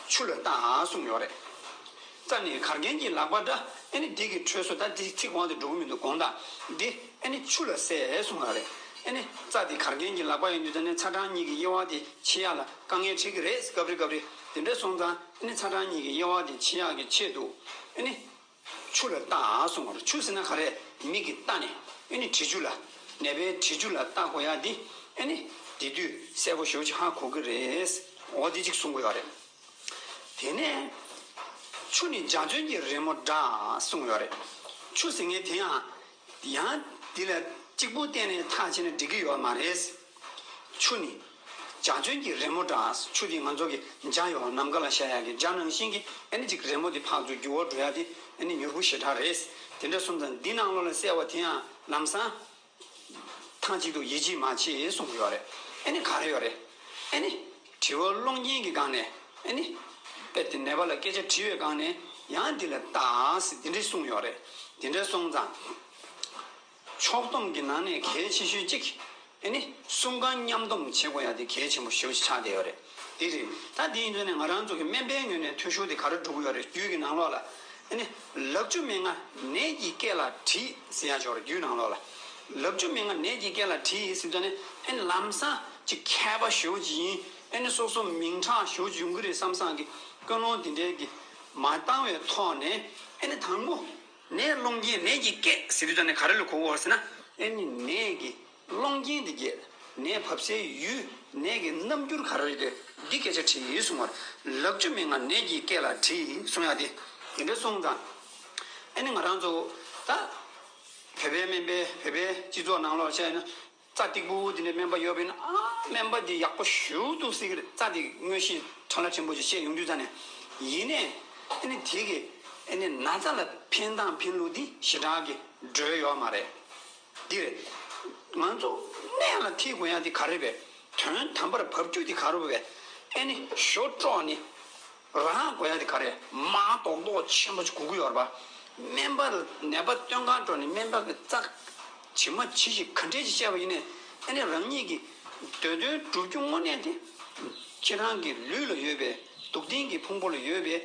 ཆུ་ལ་བལྟ་གསུངས་ཡོད་རེད། རྩ་ནི་གར་མཁན་གྱི་ལག་པ་འདྲ། ཨེ་ནི་དེ་གི་འཕྲོས་སུ་ད་དེ་ཚིག་གོང་དུ་འགྲོ་གི་མི་འདུག་དགོངས་དག་འདི་ཨེ་ནི་ཆུ་ལ་གསལ་གསུངས་ཡོད་རེད། ཨེ་ནི་རྩ་དེ་གར་མཁན་གྱི་ལག་པ་ཡིན་དུས་ད་ནི་ཚ་གྲང་གཉིས་ཀྱི་དབྱེ་བ་དེ་ཕྱེ་ཡག་ལ་དཀའ་ངལ་འཕྲད་ཀྱི་རེད། སྐབས་རེ་སྐབས་རེ་དེ་འདྲ་སོང་ཙང་ཨེ་ནི་ཚ་གྲང་གཉིས་ཀྱི་དབྱེ་བ་དེ་ཕྱེ་ཡག་གི་ཆེད་དུ་ཨེ་ནི། ཆུ་ལ་བལྟ་གསུངས་པ་རེད། ཆུ་ཟེར་ན་ག་རེ། མིག་གིས་བལྟ་ནས་ཨེ་ནི་དྲི་ཆུ་ལ། ནད་པའི་དྲི་ཆུ་ལ་བལྟ་དགོས་ཡ་འདི་ཨེ་ནི་དེ་དུས་གསལ་པོ་ཞེ་པོ་ཅིག་ཧ་གོ་གི་རེད། འོ་འདི་གཅིག་གསུང་གི་ཡོད་རེད། དེ་ནས་ཆུ་ནི་འཇའ་ཚོན་གྱི་རི་མོ་འདྲ་གསུངས་ཡོད་རེད། ཆུ་ཟེར་མཁན་དེ་ཡང་ཡང་འདི་ལ་གཅིག་པུ་བལྟས་ནས་ཐག་བཅད་ན་འགྲིག་གི་ཡོད་མ་རེད། ཆུ་ནི་འཇའ་ཚོན་གྱི་རི་མོ་འདྲ། ཆུ་དེ་ང་ཚོ་གི་འཇའ་ཡོད་ནམ་མཁའ་ལ་ཤར་ཡག་གི་འཇའ་ནང་བཞིན་གྱི་ཨ་ནི་ཅིག་རི་མོ་དེ་ཕར་ཚུར་འགྱུར་བ་འགྲོ་ཡག་དེ་ཨ་ནི་མྱུར་པོ་ཞེ་དྲག་རེད། དེ་འདྲ་སོང་ཙང་འདི་ནང་ལོགས་ལ་གསལ་བ་དེ་ཡང་ལམ་སང་ཐང་གཅིག་ཏུ་ཡིད་ཆེས་མ་བྱེད་གསུངས་ཡོད་རེད། ཨ་ནི་ག་རེ་ཡོད་རེད། ཨ་ནི་དྲི་བ་སློང་མཁན་གྱི་སྒང་ནས་ཨ་ནི་དཔེ་དེ་ནད་པ་ལ་སྐད་ཆ་དྲི་བའི་སྒང་ནས་ཡང་འདི་ལ་བལྟ་ཟེར་དེ་འདྲ་གསུངས་ཡོད་རེད། དེ་འདྲ་སོང་ཙང་། ཕྱོགས་བསྡོམས་ཀྱི་ནང་ནས་གལ་ཆེ་ཤོས་གཅིག་ཨེ་ནི་གསུམ་ཀ་མཉམ་སྡོམ་བྱེད་དགོས་ཡ་དེ་གལ་ཆེན་པོ་ཞེ་པོ་ཅིག་ཆགས་བསྡད་ཡོད་རེད། དེ་རེད། ད་དེ་ཡིན་དུས་ནས་ང་རང་ཚོ་གི་སྨན་པའི་ངོས་ནས་འཐུས་ཤོར་དེ་ག་རེ་འགྲོ་གི་ཡོད་རེད། རྒྱུད་ཀྱི་ནང་ལོགས་ལ་ཨེ་ནི་ལག་ཆུ་མན་ངག་ནད་ཀྱི་སྐད་ལ་དྲིས་ཟེར་ཡ་ཅིག་ཡོད་རེད། རྒྱུད་ནང་ལོགས་ལ་ལག་ཆུ་མན་ངག་ནད་ཀྱི་སྐད་ལ་དྲིས་ཟེར་དུས་ནས་ཨེ་ནི་ལམ་སང་ཅིག་མཁས་པ་ཞེ་པོ་ཅིག་ཡིན། ཨེ་ནི་སོ་སོ་མིང་གྲགས་ཞེ་པོ་ཅིག་ཡོང་གི་རེད་བསམ་བསམ་གི་ཀུན་སློང་དེ་འདྲའི་གི་མ་བཏང་བའི་ཐོག་ནས་ཨེ་ནི་དང་པོ། ནད་སློང་མཁན་ནད་ཀྱི་སྐད་ཟེར་དུས་ཙམ་ནས་ག་རེ་ལ་གོ་དགོས་ཟེར་ན། ཨེ་ནི་ནད་ཀྱི་སློང་རྐྱེན་དེ་གས། ནད་བབས་སའི་ཡུལ། ནད་ཀྱི་རྣམ་འགྱུར་ག་རེ་རེད་དེ། འདི་སྐད་ཆ་དྲིས་གསུང་བར། ལག་ཆུ་མན་ངག་ནད་ཀྱི་སྐད་ལ་དྲིས་གསུང་ཡ་དེ། དེ་འདྲ་སོང་ཙང་། ཨེ་ནི་ང་རང་ཚོ་ད་བོད་པའི་སྨན་པའི་བོད་པའི་སྤྱི་ཚོགས་ནང་ལོགས་བཤད་ན། རྩ་སྟེགས་བུ་དེ་འདྲའི་སྨན་པ་ཡོད་པ་ཡིན་ན། ཨ་སྨན་པ་འདི་ཡག་པོ་ཞེ་པོ་འདུག་ཟེར་གི་རེད། རྩ་དེ་དངོས་གཞི་ཕྲ་ལ་ཕྲན་བུ་ཅིག་བཤད་ཡོང་དུས་ཙམ་ནས། ཡིན་ནའི་ཨ་ནི་དེ་གི་ཨ་ནི་ན་ཚ་ལ་ཕན་སྟངས་ཕན་ལུགས་འདི་ཞེ་དྲག་གི་འགྲོས་ཡོད་མ་རེད། འདི་རེད། ང་ཚོ་ནད་ལ་ཐེ་དགོས་ཡ་དེ་ག་རེ་རེད་པས། དོན་དམ་པར་འབབ་རྒྱུ་དེ་ག་རེ་རེད་པས། ཨ་ནི་ཞོ་དཀྲོགས་ནས། རང་དགོས་ཡ་དེ་ག་རེ། མ་རྡོག་རྡོག་ཆེན་པོ་ཅིག་དགོས་ཀྱི་ཡོད་རེད་པ། སྨན་པ་ལ་ནད་པ་སྟོན་གང་འགྲོ་ནས་སྨན་པ་གི་རྩ་ཇི་མ་ཇི་བཞིན་ག་འདྲས་ཅིག་བཤད་པ་ཡིན་ནའི། ཨ་ནི་རང་ཉིད་ཀྱི་འདོད་དོན་བསྒྲུབ་རྒྱུ་དངོས་གནས་དེ་ཁྱེད་རང་གི་ལུས་ལ་ཡོད་པའི་ སྡུག་བདེན་གྱི་ཕུང་པོ་ལ་ཡོད་པའི་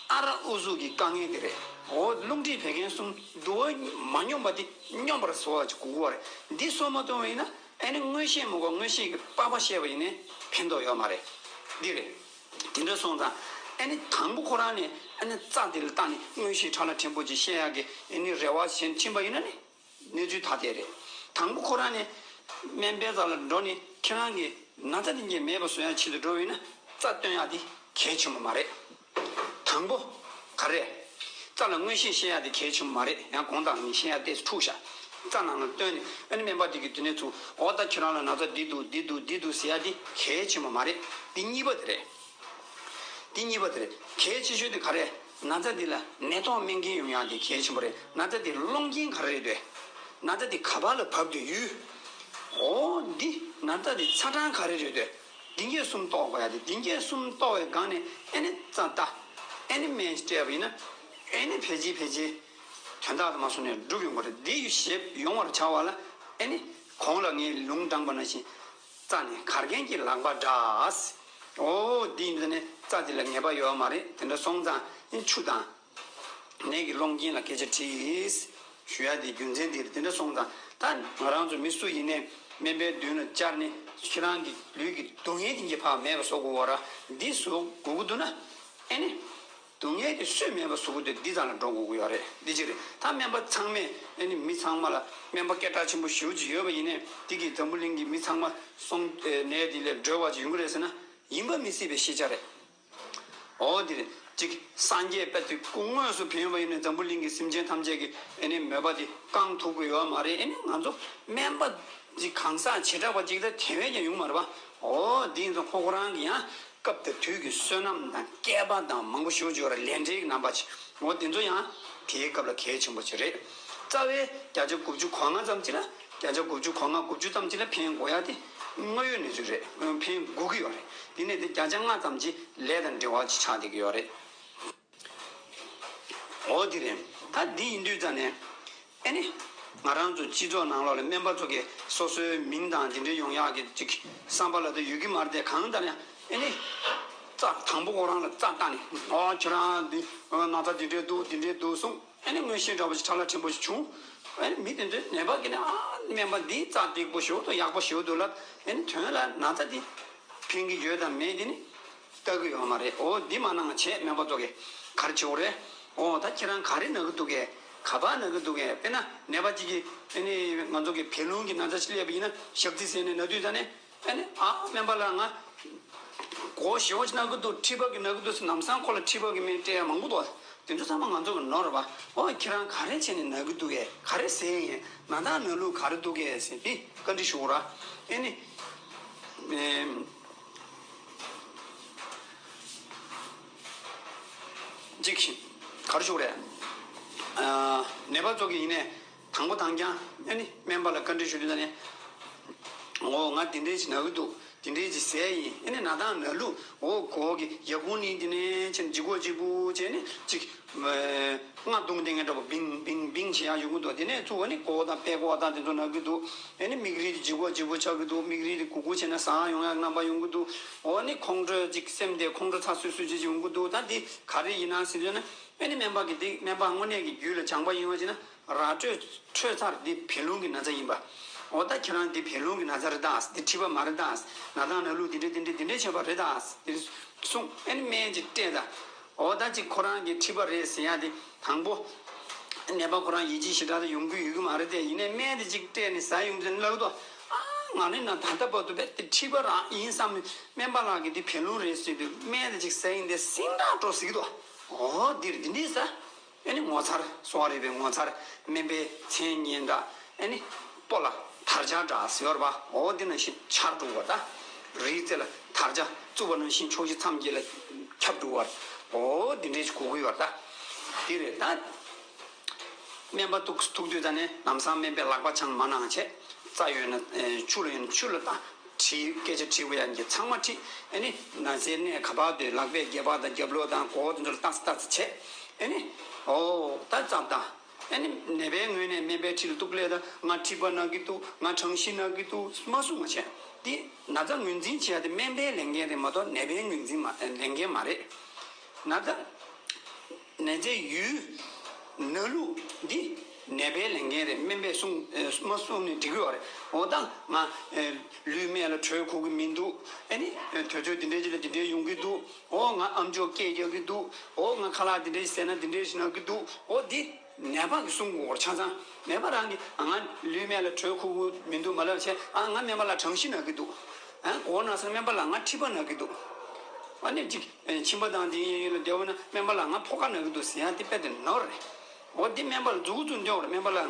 ཨ་ར་ཨུ་ཚུགས་ཀྱི་དཀའ་ངལ་དེ་རེད། འོ་རླུང་མཁྲིས་བད་ཀན་གསུམ་འདུ་བ་མ་སྙོམས་པ་དེ་སྙོམས་པར་བཟོ་བ་ཅིག་དགོས་ཀྱི་ཡོད་རེད། འདི་བཟོ་མ་ཐུབ་པ་ཡིན་ན་ཨ་ནི་མངོན་ཤེས་མི་དགོས། མངོན་ཤེས་ཀྱི་པགས་པ་བཤད་པ་ཡིན་ནའི་ཕན་ཐོགས་ཡོད་མ་རེད། འདི་རེད། དེ་འདྲ་སོང་ཙང་ཨ་ནི་དང་པོ་ཁོ་རང་ནས་ཨ་ནི་རྩ་དེ་ལ་བལྟས་ནས་མངོན་ཤེས་ཁྲ་ལ་ཕྲན་བུ་ཅིག་ཤེས་ཡག་གི་ཨ་ནི་རེ་བ་བྱས་ཕྱིན་པ་ཡིན་ན་ནི། གནས་ཚུལ་ད་ལྟ་རེད། དང་པོ་ཁོ་རང་ནས་སྨན་པའི་རྩ་ལ་འགྲོ་ནས་ཁྱེད་རང་གི་ན་ཚ་དེ་འདྲ་མེད་པ་བཟོ་ཡག་ཆེད་དུ་འགྲོ་བ་ཡིན་ན་རྩ་བཏོན་ཡག་དེ་གལ་ཆེན་པོ་མ་རེད། དང་པོ་ག་རེ། རྩ་ལ་མངོན་ཤེས་ཤེས་ཡག་དེ་གལ་ཆེན་པོ་མ་རེད། ཡང་དགོངས་དག་ནས་ཤེས་ཡག་དེ་འཁྲུག་ཤག་རྩ་ནང་ལ་བཏོན་ནས་ཨ་ནི་སྨན་པ་དེ་གིས་དེ་ནས་ཚུར་འོ་ད་ཁྱེད་རང་ལ་ན་ཚ་འདི་འདུག་འདི་འདུག་འདི་འདུག་ཟེར་ཡག་དེ་གལ་ཆེན་པོ་མ་རེད། དེ་གཉིས་པ་དེ་རེད། དེ་གཉིས་པ་དེ་རེད། གལ་ཆེ་ཤོས་དེ་ག་རེ། ན་ཚ་འདི་ལ་ནད་ཐོག་སྨན་ཁྱེར་ཡོང་ཡག་དེ་གལ་ཆེན་པོ་རེད། ན་ཚ་འདི་སློང་རྐྱེན་ག་རེ་རེད་འདོད། ན་ཚ་འདི་ག་པར་ལ་བབས་འདོད་ཡོད། འོ་འདི་ན་ཚ་འདི་ཚ་གྲང་ག་རེ་རེད་འདོད། འདི་གས་གསུམ་རྟོགས་དགོས་ཡག་དེ། འདི་གས་གསུམ་རྟོགས་པའི་སྒང་ནས་ཨ་ནི་རྩ་ལྟ། ཨ་ནི་སྨན་སྤྲད་པ་ཡིན་ན་ཨ་ནི་ཕལ་ཆེར་ཕལ་ཆེར་དོན་དག་དུ་མ་སོང་ནས་འགྲུབ་ཡོང་གི་རེད། འདི་ཞིབ་ཡོང་བར་བྱ་བ་ལ་ཨ་ནི་གོང་ལ་ངས་ལུང་དྲངས་པ་ནང་བཞིན། རྩ་ནི་གར་མཁན་གྱི་ལག་པ་འདྲ། འོ་འདི་ཡིན་ཙང་ནི་རྩ་འདི་ལ་ངེས་པ་ཡོད་མ་རེད། དེ་འདྲ་སོང་ཙང་ནི་ཆུ་དང་། ནད་ཀྱི་སློང་རྐྱེན་ལ་སྐད་ཆ་དྲིས། ཞུ་ཡག་དེ་རྒྱུ་མཚན་འདི་རེད། དེ་འདྲ་སོང་ཙང་ད་ང་རང་ཚོ་མི་སུ་ཡིན་ནའི་སྨན་པའི་མདུན་ལ་བཅར་ནས་ཁྱེད་རང་གི་ལུས་ཀྱི་སྡུག་བསྔལ་དེ་འདྲ་ཕར་མེད་པ་བཟོ་དགོས་པ་ར། འདི་བཟོ་དགོས་ཀྱི་འདུག་ན་ཨེ་ནི། སྡུག་བསྔལ་དེ་སུས་མེད་པ་བཟོ་གི་འདུག་འདི་ཙམ་ལ་འགྲོ་དགོས་ཀྱི་ཡོད་རེད། འདི་གཅིག་རེད། ད་སྨན་པ་ཚང་མས་ཨ་ནི་མི་ཚང་མ་ལ་སྨན་པ་སྐད་གྲགས་ཆེན་པོ་ཞེ་པོ་ཅིག་ཡོད་པ་ཡིན་ནའི་འདི་གི་འཛམ་བུ་གླིང་གི་མི་ཚང་མ་སོང་ནས་འདི་ལས་སྒྲོལ་བ་ཅིག་ཡོང་གི་རེད་ཟེར་ན་ཡིན་པ་མི་སྲིད་པའི་ཤེས་བྱ་རེད། འོ་འདི་རེད། གཅིག་སངས་རྒྱས་དཔེ་དེ་སྐུ་དངོས་སུ་བྱོན་པ་ཡིན་ནའི་འཛམ་བུ་གླིང་གི་སེམས་ཅན་ཐམས་ཅད་ཀྱི་ཨ་ནི་མོས་པ་དེ་བསྐང་ཐུབ་ཀྱི་ཡོད་མ་རེད། ཨ་ནི་ང་ཚོ་སྨན་པ་ཅིག་གང་ཟག་བྱེ་བྲག་པ་ཅིག་ད་དེ་བས་ཀྱང་ཡོང་མ་རེད་པ། འོ་འདི་ཡིན་ཙང་ཁོ་ཁོ་རང་གི་ཡང་། སྐབས་དང་དུས་ཀྱི་བསོད་ནམས་དང་བསྐལ་པ་དང་མང་པོ་ཞེ་པོ་ཅིག་ཡོད་རེད། ལས་འབྲས་ཀྱི་རྣམ་པ་ཅིག་འོ་དེ་ཚོ་ཡང་དེའི་སྐབས་ལ་གལ་ཆེན་པོ་ཅིག་རེད། རྩ་བའི་བརྒྱ་ཆ་དགུ་བཅུ་གོ་ལྔ་ཙམ་ཅིག་ལ་བརྒྱ་ཆ་དགུ་བཅུ་གོ་ལྔ་དགུ་བཅུ་ཙམ་ཅིག་ལ་ཕན་དགོས་ཡག་དེ་དངོས་ཡོད་གནས་ཚུལ་རེད། ཕན་དགོས་ཀྱི་ཡོད་རེད། དེ་ནས་དེ་བརྒྱ་ཆ་ལྔ་ཙམ་ཅིག་ལས་དང་འབྲེལ་བ་ཅིག་ཆགས་བསྡད་ཀྱི་ཡོད་རེད། འོ་དེ་རེད། ད་འདི་ཡིན་དུས་ཙང་ནས། ཨེ་ནི། ང་རང་ཚོ་སྤྱི་ཚོགས་ནང་ལོགས་ལ་སྨན་པ་ཚོ་གིས་སོ་སོའི་མིང་དང་དེ་འདྲའི་ཡོང་ཡག་གི་ཅིག་བསམ་པ་ལ་ད་ཡོད་ཀྱི་མ་རེད་དེ། གང་ལྟར་ཡང་ཨེ་ནི། རྩ་དང་པོ་ཁོ་རང་ལ་རྩ་བལྟས་ནས་ཨོ་ཁྱོད་རང་འདི་ན་ཚ་འདི་འདྲའི་འདུག་འདི་འདྲའི་འདུག་གསུངས། ཨེ་ནི་མངོན་ཤེས་འདྲ་པོ་ཞིག་ཁྲ་ལ་ཕྲན་བུ་ཞིག་བྱུང་། ཨེ་ནི་མི་དེ་ཚོས་ནད་པ་གིས་ནི་ཨ་སྨན་པ་འདི་རྩ་འགྲིག་པོ་ཞེ་པོ་འདུག་ཡག་པོ་ཞེ་པོ་འདུག་ལབ། ཨེ་ནི་དོན་ལ་ན་ཚ་འདི། ཕན་གྱི་ཡོད་དང་མེད་དེ་ནི་ལྟ་གི་ཡོད་མ་རེད། འོ་འདི་མ་གནང་བྱས་སྨན་པ་ཚོ་གིས་ག་རེ་བྱེད་དགོས་རེད། འོ་ད་ཁྱེད་རང་ག་རེ་ན་གི་འདུག་གས། ག་པར་ན་གི་འདུག་གས། དཔེར་ན་ནད་པ་གཅིག་གིས་ཨ་ནི་ང་ཚོ་གི་བད་རླུང་གི་ན་ཚ་ཞིག་སླེབས་པ་ཡིན་ན་ཞག་རྩི་ཟེར་ནས་ན་དུས་ད་ནས་ཨ་ནི་ཨ་སྨན་པ་ལགས་ང་མགོ་ཞེ་པོ་ཅིག་ན་གི་འདུག་མཁྲིས་པ་གིས་ན་གི་འདུག་ཟེར། ལམ་སང་ཁོ་ལ་མཁྲིས་པ་གི་སྨན་སྤྲད་ཡ་མང་པོ་འདུག་དེ་ཚོ་ཚང་མ་ང་ཚོ་གི་ནོར་རེད་པ། འོ་ཁྱེད་རང་ག་རེ་བྱས་ནས་ན་གི་འདུག་གས། ག་རེ་ཟས་ཡིན། ན་ཐང་ན་ལུགས་ག་རེ་འདུག་གས་ཟེར་འདི་བཀའ་འདྲི་ཞུ་ར། ཨེ་ནི། ཨེམ། གཅིག་ག་རེ་ཞུ་རེད། ཨ་ནད་པ་ཚོ་གི་ཡིན་ནས་དང་པོ་དང་རྐྱང་ཨེ་ནི་སྨན་པ་ལ་བཀའ་འདྲི་ཞུ་དུས་ད་ནས། འོ་ང་དེ་འདྲའི་ཅིག་ན་གི་འདུག་དེ་འདྲའི་ཅིག་ཟས་ཡིན། ཨེ་ནི་ན་ཐང་ན་ལུགས་འོ་གོ་གི་ཡ་ཁུང་ནི་དེ་ནས་ཅིག་ལྗིད་ཁོག་ལྗིད་པོ་བྱས་ནས་ཅིག་རྔ་བརྡུངས་བསྡད་མཁན་འདྲ་པོ་བིང་བིང་བིང་བྱེད་ཡག་ཡོང་གི་འདུག་དེ་ནས་ཚུར་ཨ་ནི་མགོ་བོ་དང་པད་ཀོ་བ་དང་དེ་ཚོ་ན་གི་འདུག་ཨ་ནི་མིག་རིལ་དེ་ལྗིད་ཁོག་ལྗིད་པོ་ཆགས་ཀྱི་འདུག་མིག་རིལ་དེ་གུག་གུག་བྱས་ན་ཟ་ཡག་ཡོང་ཡག་རྣམ་པ་ཡོང་གི་འདུག་འོ་ནི་ཁོང་ཁྲོ་ཅིག་སེམས་དེ་ཁོང་ཁྲོ་ཚ་སུད་སུད་ཅིག་ཡོང་གི་འདུག་ད་འདི་ག་རེ་ཡིན་ན་ཟེར་དུས་ན་ཨ་ནི་སྨན་པ་གིས་འདི་སྨན་པ་དངོས་གནས་ཀྱི་རྒྱུད་ལ་སྦྱངས་པ་ཡིན་པ་ཅིག་ན། ར་སྤྲོད་འཕྲོད་ཚར་འདི་བད་རླུང་གི་ན་ཚ་ཡིན་པ། འོ་ད་ཁྱེད་རང་འདི་བད་རླུང་གི་ན་ཚ་རེད་ད། འདི་མཁྲིས་པ་མ་རེད་ད། ན་ཐང་ན་ལུགས་འདི་འདྲ་འདི་འདྲ་འདི་འདྲ་བྱས་པ་རེད་ད། འདི་གསུངས། ཨ་ནི་སྨན་ཅིག་སྤྲད་ད། འོ་ད་ཅིག་ཁོ་རང་གི་མཁྲིས་པ་རེད་ཟེར་ཡག་དེ་དང་པོ། ནད་པ་ཁོ་རང་ཡིད་ཆེས་ཞེ་དྲག་ད་ཡོང་གི་ཡོད་ཀྱི་མ་རེད་དེ། ཡིན་ནའི་སྨན་དེ་ཅིག་སྤྲད་ནས་ཟ་ཡོང་དུས་ལབ་ཀྱི་འདུག་ཨ་ང་ནི་ན་ད་ལྟ་བར་དུ་བས་དེ་མཁྲིས་པ་རང་ཡིན་བསམ་ནས་སྨན་པ་ལགས་ཀྱིས་འདི་བད་རླུང་རེད་ཟེར་དུས་སྨན་དེ་ཅིག་ཟ་ཡིན་དེ་སིང་དྲག་འགྲོ་ཟེར་གྱི་འདུག་འོ་འདིར་འདི་འདྲས་ཟ། ཨེ་ནི་ངོ་མཚར་སོང་བ་རེད་པས། ངོ་མཚར་སྨན་པའི་མཚན་སྙན་གྲགས། ཨེ་ནི་སྤོ་ལ་དར་ཆ་འདྲ་ཟེར་བ་རེད་པ། འོ་འདི་ནང་བཞིན་འཕྱར་འགྲོ་བ་ད། རིའི་རྩེ་ལ་དར་ཆ་བཙུགས་པ་ནང་བཞིན་ཕྱོགས་བཞི་མཚམས་བརྒྱད་ལ་ཁྱབ་འགྲོ་བ་རེད། འོ་འདི་འདྲའི་གོ་གི་ཡོད་རེད་ད། འདི་རེད་ད། སྨན་པ་ཐུག་ཐུག་དུས་ད་ནས་ལམ་སང་སྨན་པའི་ལག་པ་འཆང་མ་གནང་བྱས། རྩ་ཡོད་ན་ཨེ་ཆུ་ལ་ཡོད་ན་ཆུ་ལ་བཏང་། དྲིས་སྐད་ཆ་དྲིས་དགོས་ཡ་འདི་སྐད་ཆ་ཚང་མ་དྲིས། ཨེ་ནི་ན་ཚའི་གནས་ག་པར་དུ་ལག་པས་སྒལ་པ་དང་རྒྱབ་ལོགས་དང་མགོ་བོ་དེ་ཚོ་ལ་ལྟ་ས་ལྟ་ས་བྱས། ཨེ་ནི་ཨོ་ད་ཙམ་དང་། ཨ་ནི་ནད་པའི་ངོས་ནས་སྨན་པའི་ཁྲིད་ལ་གཏུག་ལས་དང་། ང་མཁྲིས་པ་ན་གི་འདུག་ང་གྲང་ཤིང་ན་གི་འདུག་མ་གསུང་བ་བྱས། འདི་ན་ཚ་ངོས་འཛིན་བྱེད་ཡ་དེ་སྨན་པའི་ལས་འགན་རེད་མ་གཏོགས་ནད་པའི་ངོས་འཛིན་མ་ལས་འགན་མ་རེད། ན་ཚ་ནད་མཛའི་ཡུལ་ན་ལུགས་འདི་ནད་པའི་ལས་འགན་རེད། སྨན་པས་གསུང་ཨེ་མ་གསུང་ནས་འགྲིག་གི་ཡོད་རེད། འོ་ད་ང་ཨེ་ལུས་སྨད་ལ་དྲོད་ཁུག་གི་མི་འདུག་ཨ་ནི་ཨེ་དུས་ཚོད་འདི་འདྲའི་ཅིག་ལ་འདི་འདྲའི་ཡོང་གི་འདུག་འོ་ང་ཨམ་ཅོག་སྐད་རྒྱག་གི་འདུག་འོ་ང་ཁ་ལག་འདི་འདྲའི་ཟས་ན་འདི་འདྲའི་ཞིག་ན་གི་འདུག་འོ་འདི་ནད་པ་གིས་གསུང་དགོས་རེད། ཆ་ཚང་ནད་པ་རང་གིས་ང་ལུས་སྨད་ལ་དྲོད་ཁུག་གི་མི་འདུག་མ་ལབ་བྱས། ཨ་ང་སྨན་པ་ལགས་གྲང་ཤིང་ན་གི་འདུག་ཨ་མགོ་ན་སོང་སྨན་པ་ལགས་ང་མཁྲིས་པ་ན་གི་འདུག་ཨ་ནི་ཅིག་མཆིན་པ་དང་དེ་ཡིན་ཡིན་ལ་བདེ་བོ་ན་སྨན་པ་ལགས་ང་ཕོ་ཁ་ན་གི་འདུག་ཟེར་ཡ་དེ་དཔེ་དེ་ནོར་རེད། འོ་འདི་སྨན་པ་ལ་མཛུབ་གུ་བཙུགས་འདོད་རེད། སྨན་པ་ལགས་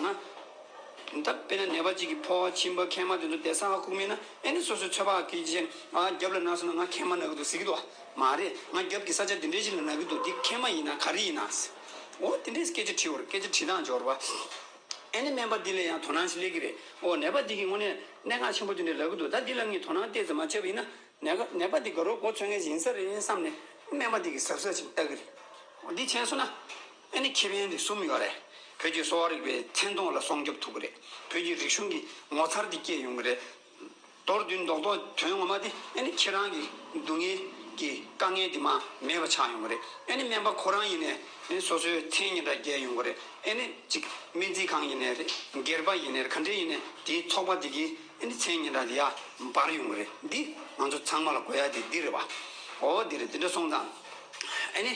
ང་ད་དཔེར་ན་ནད་པ་གཅིག་གི་ཕོ་བ་མཆིན་པ་མཁལ་མ་དེ་ཚོ་བསྡད་ས་ཁུག་མིན་ན། ཨེ་ནི་སོ་སོའི་ཚོད་དཔག་གི་ཅན་ཨ་རྒྱབ་ལ་ན་སོང་ན་ང་མཁལ་མ་ན་གི་འདུག་ཟེར་གི་འདུག་མ་རེད། ང་རྒྱབ་ཀྱི་ས་ཆ་འདི་འདྲའི་ཅིག་ལ་ན་གི་འདུག་འདི་མཁལ་མ་ཡིན་ན་ག་རེ་ཡིན་ན། འོ་དེ་འདྲའི་སྐད་ཆ་དྲི་བར་སྐད་ཆ་དྲི་སྟངས་འབྱོར་བ། ཨེ་ནི་སྨན་པ་འདི་ལ་ཡང་དོ་སྣང་ཞིག་སླེབས་ཀྱི་རེད། འོ་ནད་པ་འདི་གི་ངོ་ནས་གནད་འགག་ཆེན་པོ་དེ་འདྲ་ལབ་ཀྱི་འདུག་ད་འདི་ལ་ངས་དོ་སྣང་ཏོག་ཙམ་མ་བྱས་པ་ཡིན་ན། ནད་ཀ་ནད་པ་འདི་དགའ་རབ་མགོ་ཚོས་མཁན་ཞིག་ཡིན་ས་རེད་བསམ་ནས་སྨན་པ་འདི་གི་གཟབ་གཟབ་ཅིག་ལྟ་གི་རེད། འོ་འདི་བྱས་སོང་ན་ཨེ་ནི་ཁེ་ཕན་དེ་གསུམ་ཡོད་རེད། བོད་ཀྱི་གསོ་བ་རིག་པའི་མཚན་མཐོང་ལ་སྲུང་སྐྱོབ་ཐུབ་ཀྱི་རེད། བོད་ཀྱི་རིག་གཞུང་གི་ངོ་མཚར་དེ་སྐྱེས་ཡོང་གི་རེད། མདོར་བསྡུས་རྡོག་རྡོག་དོན་ངོ་མ་དེ་ཨེ་ནི་ཁྱེད་རང་གི་སྡུག་བསྔལ་གྱི་དཀའ་ངལ་དེ་མར་མེད་པ་ཆགས་ཡོང་གི་རེད། ཨེ་ནི་སྨན་པ་ཁོ་རང་ཡིན་ནའི་ཨེ་ནི་སོ་སོའི་མཚན་སྙན་གྲགས་རྒྱས་ཡོང་གི་རེད། ཨེ་ནི་ཅིག་སྨན་རྩིས་ཁང་ཡིན་ནའི་རེད། སྒེར་པ་ཡིན་ནའི་རེད། ག་འདྲ་ཡིན་ནའི་དེའི་ཚོགས་པ་དེ་གི་ཨེ་ནི་མཚན་སྙན་གྲགས་དེ་ཡར་འབར་ཡོང་གི་རེད། འདི་ང་ཚོ་ཚང་མ་ལ་དགོས་ཡ་དེ་འདི་རེད་པ། འོ་འདི་རེད། འདི་འདྲ་སོང་ཙང་ཨེ་ནི་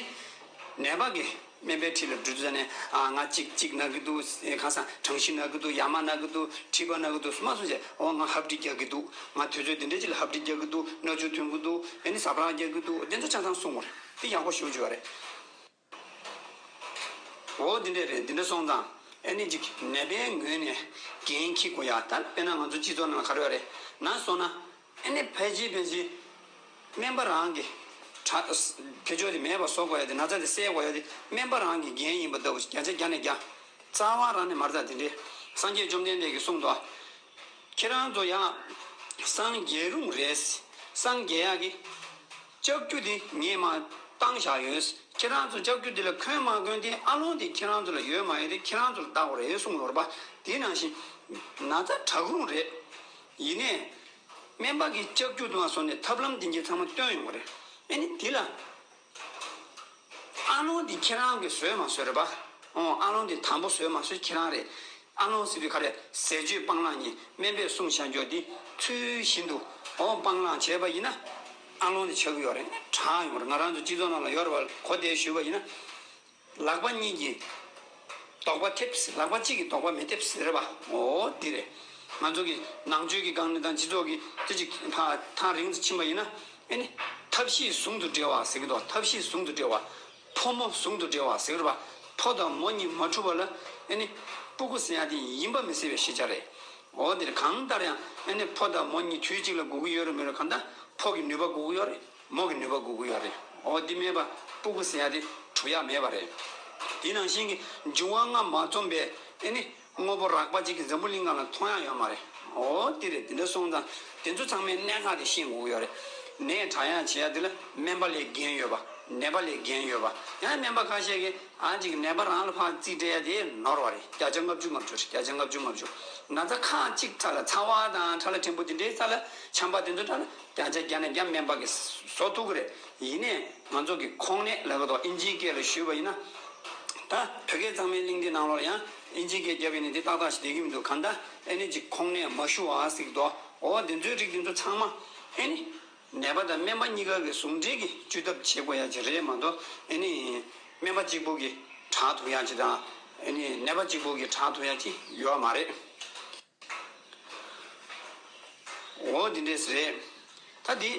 ནད་པ་གི་སྨན་པའི་ཁྲིད་ལ་འགྲོ་དུས་ཙ་ནས། ཨ་ང་གཅིག་གཅིག་ན་གི་འདུག་ཨེ་ཁ་སང་གྲང་ཤིང་ན་གི་འདུག་ཡ་མ་ན་གི་འདུག་མཁྲིས་པ་ན་གི་འདུག་མ་གསུང་བྱས། འོ་ང་ཧབ་སྦྲིད་རྒྱག་གི་འདུག་ང་དུས་ཚོད་འདི་འདྲའི་ཅིག་ལ་ཧབ་སྦྲིད་རྒྱག་གི་འདུག་སྣ་ཆུ་ཐོན་གི་འདུག་ཨེ་ནི་ཟ་འཕྲང་རྒྱག་གི་འདུག་འདི་ཚོ་ཆ་ཚང་གསུང་དགོས་རེད། འདི་ཡག་པོ་ཞེ་པོ་ཅིག་ཡོད་རེད། འོ་འདི་འདྲ་རེད། འདི་འདྲ་སོང་ཙང་ཨེ་ནི་ཅིག་ནད་པའི་ངོས་ནས་འགན་འཁྱེར་དགོས་ཡ། ད་དཔེར་ན་ང་ཚོ་སྤྱི་ཚོགས་ནང་ལ་ག་རེ་ཡོད་རེད་ན་སོང་ན། ཨེ་ནི་ཕལ་ཆེར་ཕལ་ཆེར་སྨན་པ་རང་གི་དྲག་དེ་ཚོ་དེ་མེད་པ་བཟོ་དགོས་ཡ་དེ། ན་ཚ་དེ་སེལ་དགོས་ཡ་དེ་སྨན་པ་རང་གི་འགན་ཡིན་པ་ལྟ་བུ་བརྒྱ་ཆ་བརྒྱ་ནས་བརྒྱ། རྩ་བ་རང་ནས་མ་རེད། ད་དེ་འདྲའི་སངས་རྒྱས་བཅོམ་ལྡན་འདས་ཀྱིས་གསུངས་འདུག་ཁྱེད་རང་ཚོ་ཡང་སངས་རྒྱས་རུང་རེད། སངས་རྒྱས་ཡག་གི་ལྕགས་ཀྱུ་དེ་ངས་མར་བཏང་བཞག་ཡོད། ཁྱེད་རང་ཚོ་ལྕགས་ཀྱུ་དེ་ལ་གོན་མ་གོན་དེ་ཨ་ལོང་དེ་ཁྱེད་རང་ཚོ་ལ་ཡོད་མ་ཡོད་དེ་ཁྱེད་རང་ཚོ་ལ་བལྟ་དགོས་རེད་གསུངས་ཡོད་རེད་པ། དེ་ནང་བཞིན་ན་ཚ་དྲག་རུང་རེད། ཡིན་ནའི་སྨན་པ་གིས་ལྕགས་ཀྱུ་དེ་མར་བཟོས་ནས་ཐབས་ལམ་དེ་འདྲའི་ཚང་མ་སྟོན་ཡོང་གི་རེད། ཨེ་ནི་དེ་ལ། ཨ་ལོང་འདི་ཁྱེད་རང་གིས་བཟོས་མ་བཟོས་རེད་པ། ཨོ་ཨ་ལོང་འདི་དང་པོ་བཟོས་མ་བཟོས་ཁྱེད་རང་རེད། ཨ་ལོང་ཟེར་དུས་ག་རེ། ཟས་སྤྱོད་སྤང་བླང་གཉིས་སྨན་པས་གསུངས་བཞག་རྒྱུ་འདི་ཚུལ་བཞིན་དུ་ཨོ་སྤང་བླང་བྱས་པ་ཡིན་ན། ཨ་ལོང་འདི་ཆགས་ཀྱི་ཡོད་རེད། དྲག་ཡོང་རེད། ང་རང་ཚོ་སྤྱི་ཚོགས་ནང་ལ་ཡོད་རེད་པ། གོ་བདེ་ཞུས་པ་ཡིན་ན། ལག་པ་གཉིས་ཀྱིས་དོགས་པ་ཐེབས། ལག་པ་གཅིག་གིས་དོགས་པ་མི་ཐེབས་ཟེར་བ། འོ་འདི་རེད། ང་ཚོ་གི་ནང་ཆོས་ཀྱི་སྒང་ནས་དང་སྤྱི་ཚོགས་ཀྱི་དེ་ཅིག་ཕ་ཐག་རིང་དུ་ཕྱིན་པ་ཡིན་ན། ཨེ་ནི་ཐབས་ཤེས་ཟུང་དུ་འབྲེལ་བ་ཟེར་གི་འདུག་ཐབས་ཤེས་ཟུང་དུ་འབྲེལ་བ། ཕོ་མོ་ཟུང་དུ་འབྲེལ་བ་ཟེར་གི་རེད་པ། ཕོ་དང་མོ་གཉིས་མ་འཁྲུག་པ་ལ་ཨེ་ནི་སྤུ་གུ་ཟེར་ཡ་དེ་ཡིན་པ་མི་སྲིད་པའི་ཤེས་བྱ་རེད། འོ་འདིར་གང་ལྟར་ཡང་ཨེ་ནི་ཕོ་དང་མོ་གཉིས་དུས་གཅིག་ལ་སྒུག་གི་ཡོད་རེད་མེད་རེད། གང་ལྟར་ཕོ་གི་ནུས་པ་སྒུག་གི་ཡོད་རེད། མོ་གི་ནུས་པ་སྒུག་གི་ཡོད་རེད། འོ་འདི་མེད་པ་སྤུ་གུ་ཟེར་ཡ་དེ་གྲུབ་ཡག་མེད་པ་རེད། དེ་ནང་བཞིན་གྱི་འབྱུང་བ་ལྔ་མ་འཛོམས་པའི་ཨེ་ནི་དངོས་པོ་རགས་པ་གཅིག་གིས་འཛམ་བུ་གླིང་སྒང་ལ་མཐོང་ཡག་ཡོད་མ་རེད། འོ་འདི་རེད། འདི་འདྲ་སོང་ཙང་དེ་ཚོ་ཚང་མའི་གནད་འགག་དེ་ཤེས་དགོས་ཀྱི་ཡོད་རེད། ནད་དྲག་ཡག་བྱེད་ཡག་དེ་ལ་སྨན་པ་ལ་འགན་ཡོད་པ། ནད་པ་ལ་འགན་ཡོད་པ། ཡང་སྨན་པ་ཁ་ཤས་ཀྱིས་ཨ་ཅིག་ནད་པ་རང་ལ་ཕར་རྩིས་སྤྲད་ཡ་དེ་ནོར་བ་རེད། བརྒྱ་ཆ་ལྔ་བཅུ་ལྔ་བཅུ་རེད། བརྒྱ་ཆ་ལྔ་བཅུ་ལྔ་བཅུ། ན་ཚ་ཁག་གཅིག་ཚ་ལ་ཚ་བ་དང་ཁྲག་ལ་ཕྲན་བུ་དེ་འདྲའི་ཚ་ལ་ཆམ་པ་དེ་ཚོ་ཚ་ལ་བརྒྱ་ཆ་བརྒྱ་ནས་བརྒྱ་སྨན་པ་གིས་བཟོ་ཐུབ་ཀྱི་རེད། ཡིན་ནའི་ང་ཚོ་གི་ཁོང་ནད་ལབ་ཀྱི་འདུག་ཨིན་ཇིའི་སྐད་ལ་ཞུས་པ་ཡིན་ན། ད་བོད་སྐད་གཙང་མའི་གླེང་སྟེགས་ནང་ལོགས་ལ་ཡང་ཨིན་ཇིའི་སྐད་བརྒྱབ་ཡིན་ནའི་དེ་ཏག་ཏག་ཞིག་བསྡད་ཀྱི་མི་འདུག་གང་ལྟར་ཨེ་ནི་ཅིག་ཁོང་ནད་མ་ཞུ་བ་ཟེར་གྱི་འདུག་འོ་འདི་ཚོའི་རིགས་འདི་ཚོ་ཚང་མ་ཨེ་ནི། ནད་པ་དང་སྨན་པ་གཉིས་ཀ་གི་ཟུང་འབྲེལ་གྱིས་བཅོས་ཐབས་བྱེད་དགོས་ཡ་ཅིག་རེད་མ་གཏོགས། ཨེ་ནི་སྨན་པ་གཅིག་པུ་གིས་དྲག་ཐུབ་ཡ་ཅིག་དང་། ཨེ་ནི་ནད་པ་གཅིག་པུ་གིས་དྲག་ཐུབ་ཡ་ཅིག་ཡོད་མ་རེད། འོ་འདི་འདྲས་རེད། ད་འདི་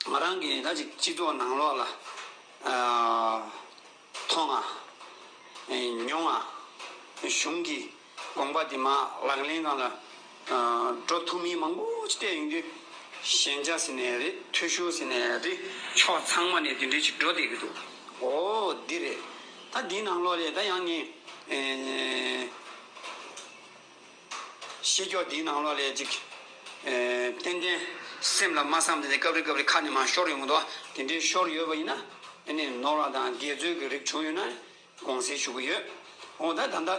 ང་རང་གིས་ད་ཅིག་སྤྱི་ཚོགས་ནང་ལོགས་ལ་ཨ། མཐོང་ང་། མྱོང་ང་། གཞུང་གི་དགོངས་པ་འདི་མར་ལག་ལེན་སྒང་ལ་འགྲོ་ཐུབ་མིན་མང་པོ་ཅིག་བལྟས་ཡོང་དུས། ཞན་ཆ་ཟེར་ནའི་རེད། འཐུས་ཤོར་ཟེར་ནའི་རེད། ཕྱོགས་ཚང་མ་ནས་འདི་འདྲའི་ཅིག་འགྲོ་བསྡད་ཀྱི་འདུག་འོ་འདི་རེད། ད་འདིའི་ནང་ལོགས་ལ་ད་ཡང་ངས་ཨེ། བཤད་ཀྱོག་འདིའི་ནང་ལོགས་ལ་ཅིག་ཨེ། ཏན་ཏན་སེམས་ལ་མ་བསམ་དེ་འདྲའི་སྐབས་རེ་སྐབས་རེ་ཁ་ནས་མར་ཤོར་ཡོང་གི་འདུག་དེ་འདྲའི་ཤོར་ཡོད་པ་ཡིན་ན་ཨ་ནི་ནོར་བ་དང་དགེ་ཚུལ་གྱི་རིགས་བྱུང་ཡོད་ན་དགོངས་སེལ་ཞུ་གི་ཡོད། འོ་ད་ད་ལྟ་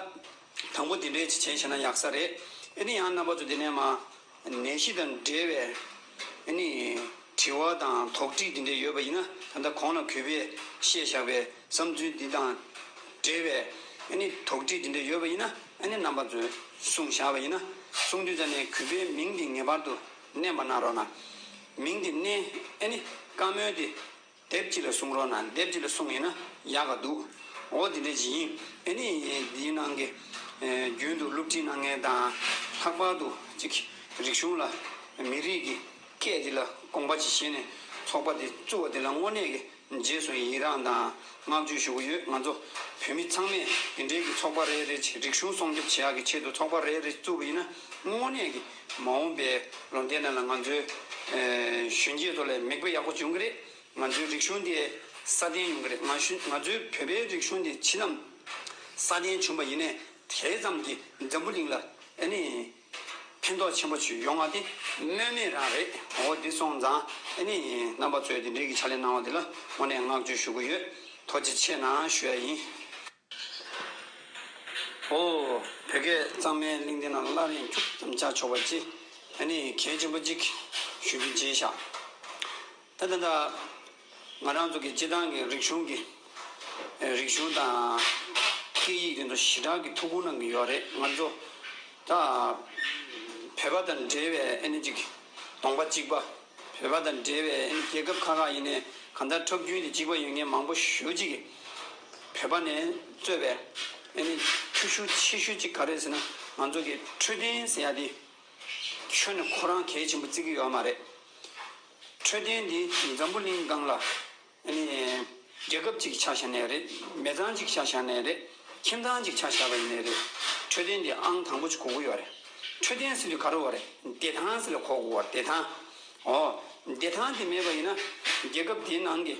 དང་པོ་དེ་འདྲའི་ཅིག་བྱས་བྱས་ན་ཡག་ས་རེད། ཨ་ནི་ཡང་རྣམ་པ་ཚོ་དེ་ནས་མ། ནད་གཞི་དང་འབྲེལ་བའི་ཨ་ནི་དྲི་བ་དང་དོགས་འདྲི་དེ་འདྲ་ཡོད་པ་ཡིན་ན། ད་ལྟ་གོང་ལ་གུས་པས་བཤད་བཞག་པའི་བསམ་ཚུལ་འདི་དང་འབྲེལ་བའི་ཨ་ནི་དོགས་འདྲི་དེ་འདྲ་ཡོད་པ་ཡིན་ན། ཨ་ནི་རྣམ་པ་ཚོས་གསུངས་བཞག་པ་ཡིན་ན། གསུང་དུས་ཙ་ནས་གུས་པའི་མིང་འདི་ངེས་པར་དུ་མནན་པ་གནང་རོགས་གནང་། མིང་འདི་མནན། ཨ་ནི་བཀའ་མོལ་འདི་དེབ་གཅིག་ལ་གསུང་རོགས་གནང་། དེབ་གཅིག་ལ་གསུང་ཡིན་ན་ཡག་ག་འདུག་འོ་དེ་འདྲ་ཅིག་ཡིན། ཨ་ནི་འདིའི་ནང་གི་ཨེ་རྒྱུན་དུ་སློབ་ཁྲིད་གནང་མཁན་དང་། ལྷག་པར་དུ་ཅིག་རིག་གཞུང་ལ་མི་རིགས་ཀྱི་སྐད་འདི་ལ་དགོངས་པ་ཅིག་བཞེས་ནས་ཚོགས་པ་འདི་བཙུགས་པ་འདི་ལ་དངོས་གནས་ཀྱི་རྗེས་སུ་ཡི་རངས་དང་བསྔགས་བརྗོད་ཞུ་གི་ཡོད། ང་ཚོ་བོད་མི་ཚང་མས་འདི་འདྲའི་གི་ཚོགས་པ་རེ་རེ་ཅིག་རིག་གཞུང་སྲུང་སྐྱོབ་བྱེད་ཡག་གི་ཆེད་དུ་ཚོགས་པ་རེ་རེ་བཙུགས་པ་ཡིན་ན། དངོས་གནས་ཀྱི་མ་འོངས་པའི་ལོ་ཟླའི་ནང་ལ་ང་ཚོའི་ཨེ་གཞོན་སྐྱེས་ཚོ་ལ་མིག་དཔེ་ཡག་པོ་བྱུང་གི་རེད། ང་ཚོའི་རིག་གཞུང་དེ་སྲ་བརྟན་ཡོང་གི་རེད། ང་ཤུ- ང་ཚོའི་བོད་པའི་རིག་གཞུང་དེ་ཕྱི་ནང་སྲ་བརྟན་བྱུང་པ་ཡིན་ནའི། དེ་ཙམ་གྱིས་འཛམ་བུ་གླིང་ལ་ཨ་ནི་ཕན་ཐོགས་ཆེན་པོ་ཞིག་ཡོང་བ་དེ་སྨོས་མེད་རང་རེད། འོ་འདི་སོང་ཙང་ཨ་ནི་རྣམ་པ་ཚོས་དེ་འདྲའི་གི་ཕྱག་ལས་གནང་བ་དེ་ལ་དངོས་གནས་བསྔགས་བརྗོད་ཞུ་གི་ཡོད། ཐུགས་རྗེ་ཆེ་གནང་ཞུ་ཡ་ཡིན། ཨོ། བོད་སྐད་གཙང་མའི་གླིང་འདི་ན་སླར་ཡང་ཁྱུག་ཙམ་བཅར་ཆོག་པ་ཅིག་ཨ་ནི་གལ་ཆེན་པོ་ཅིག་ཞུ་རྒྱུ་བརྗེད་བཞག་ད་ད་ད་ང་རང་ཚོ་གི་སྤྱི་བཏང་གི་རིག་གཞུང་གི་ཨེ་རིག་གཞུང་དང་སྐད་ཡིག་དེ་ཚོ་ཞེ་དྲག་གི་ཐུགས་ཁུར་གནང་གི་ཡོད་རེད། ང་ཚོ་ད་བོད་པ་དང་འབྲེལ་བའི་ཨ་ནི་ཅིག་གདོང་པ་གཅིག་པ། བོད་པ་དང་འབྲེལ་བའི་ཨ་ནི་རྒྱལ་ཁབ་ཁག་ཁག་ཡིན་ནའི་གང་ལྟར་ཁྲག་རྒྱུན་དེ་གཅིག་པ་ཡོད་མཁན་མང་པོ་ཞེ་པོ་ཅིག་གིས་བོད་པ་ནས་གཙོས་པའི་ཨ་ནི་ཐུ་ཤུ་ཆེ་ཤོས་ཅིག་ག་རེ་ཟེར་ན། ང་ཚོ་གི་འཕྲོད་བསྟེན་ཟེར་ཡ་དེ་ཁྱོན་ནས་ཁོ་རང་གལ་ཆེན་པོ་བརྩི་གི་ཡོད་མ་རེད། འཕྲོད་བསྟེན་འདི་འཛམ་བུ་གླིང་སྒང་ལ་ཨ་ནི་རྒྱལ་ཁབ་ཅིག་ཆ་བཞག་ནའི་རེད། མི་ཚང་ཅིག་ཆ་བཞག་ནའི་རེད། ཁྱིམ་ཚང་ཅིག་ཆ་བཞག་པ་ཡིན་ནའི་རེད། འཕྲོད་བསྟེན་འདི་ཨང་དང་པོ་ཅིག་དགོས་ཀྱི་ཡོད་རེད། འཕྲོད་བསྟེན་ཟེར་དུས་ག་རེ་བ་རེད། བདེ་ཐང་ཟེར་ལ་གོ་དགོས་པ་རེད། བདེ་ཐང་། ཨོ། བདེ་ཐང་དེ་མེད་པ་ཡིན་ན་རྒྱལ་ཁབ་དེའི་ནང་གི་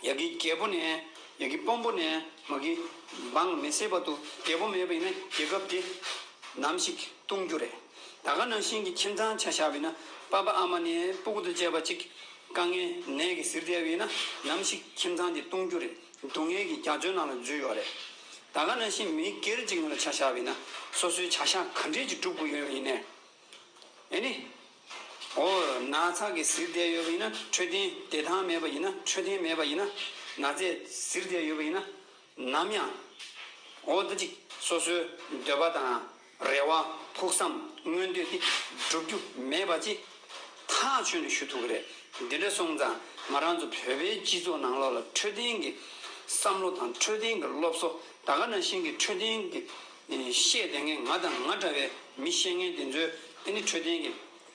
ཡ་གི་རྒྱལ་པོ་ནས་ཡ་གི་དཔོན་པོ་ནས་མ་གི་འབངས་མི་སེར་བར་དུ་བདེ་པོ་མེད་པ་ཡིན་ན་རྒྱལ་ཁབ་དེ་ནམ་ཞིག་སྟོང་རྒྱུ་རེད། ད་ག་ནང་བཞིན་གྱི་ཁྱིམ་ཚང་ཆ་བཞག་པ་ཡིན་ན་པ་ཕ་ཨ་མ་ནས་སྤུ་གུ་དང་བཅས་པ་གཅིག་དཀའ་ངལ་ནད་ཀྱིས་གཟིར་བསྡད་པ་ཡིན་ན་ནམ་ཞིག་ཁྱིམ་ཚང་དེ་སྟོང་རྒྱུ་རེད། སྡུག་བསྔལ་གྱི་རྒྱ་མཚོའི་ནང་ལ་འཛུལ་ཡོད་རེད། ད་ག་ནང་བཞིན་མི་སྒེར་གཅིག་ནང་ལ་ཆ་བཞག་པ་ཡིན་ན་སོ་སོའི་བྱ་གཞག་ག་འདྲས་ཀྱི་སྒྲུབ་དགོས་ཡོད་པ་ཡིན་ནའི། ཨེ་ནི། ཨོ། ན་ཚ་གིས་གཟིར་བསྡད་ཡོད་པ་ཡིན་ན་འཕྲོད་བསྟེན་བདེ་ཐང་མེད་པ་ཡིན་ན། འཕྲོད་བསྟེན་མེད་པ་ཡིན་ན། ན་ཚས་གཟིར་བསྡད་ཡོད་པ་ཡིན་ན། ནམ་ཡང་། འོ་ད་ཅིག་སོ་སོའི་འདོད་པ་དང་རེ་བ། ཕུགས་བསམ། མངོན་འདོད་དེ་འགྲུབ་རྒྱུ་མེད་པ་ཅིག་ཐག་ཆོད་ནས་ཞུ་ཐུབ་ཀྱི་རེད། འདི་འདྲ་སོང་ཙང་ང་རང་ཚོ་བོད་པའི་སྤྱི་ཚོགས་ནང་ལོགས་ལ་འཕྲོད་བསྟེན་གྱི་བསམ་བློ་དང་འཕྲོད་བསྟེན་གྱི་སློབ་གསོ། ད་ག་ནང་བཞིན་གྱི་འཕྲོད་བསྟེན་གྱི་ཨེ་བཤད་བསྡད་མཁན། ང་དང་ང་འདྲ་བའི་མི་བཤད་མཁན་དེ་ཚོའི་ཨ་ནི་འཕྲོད་བསྟེན་གྱི་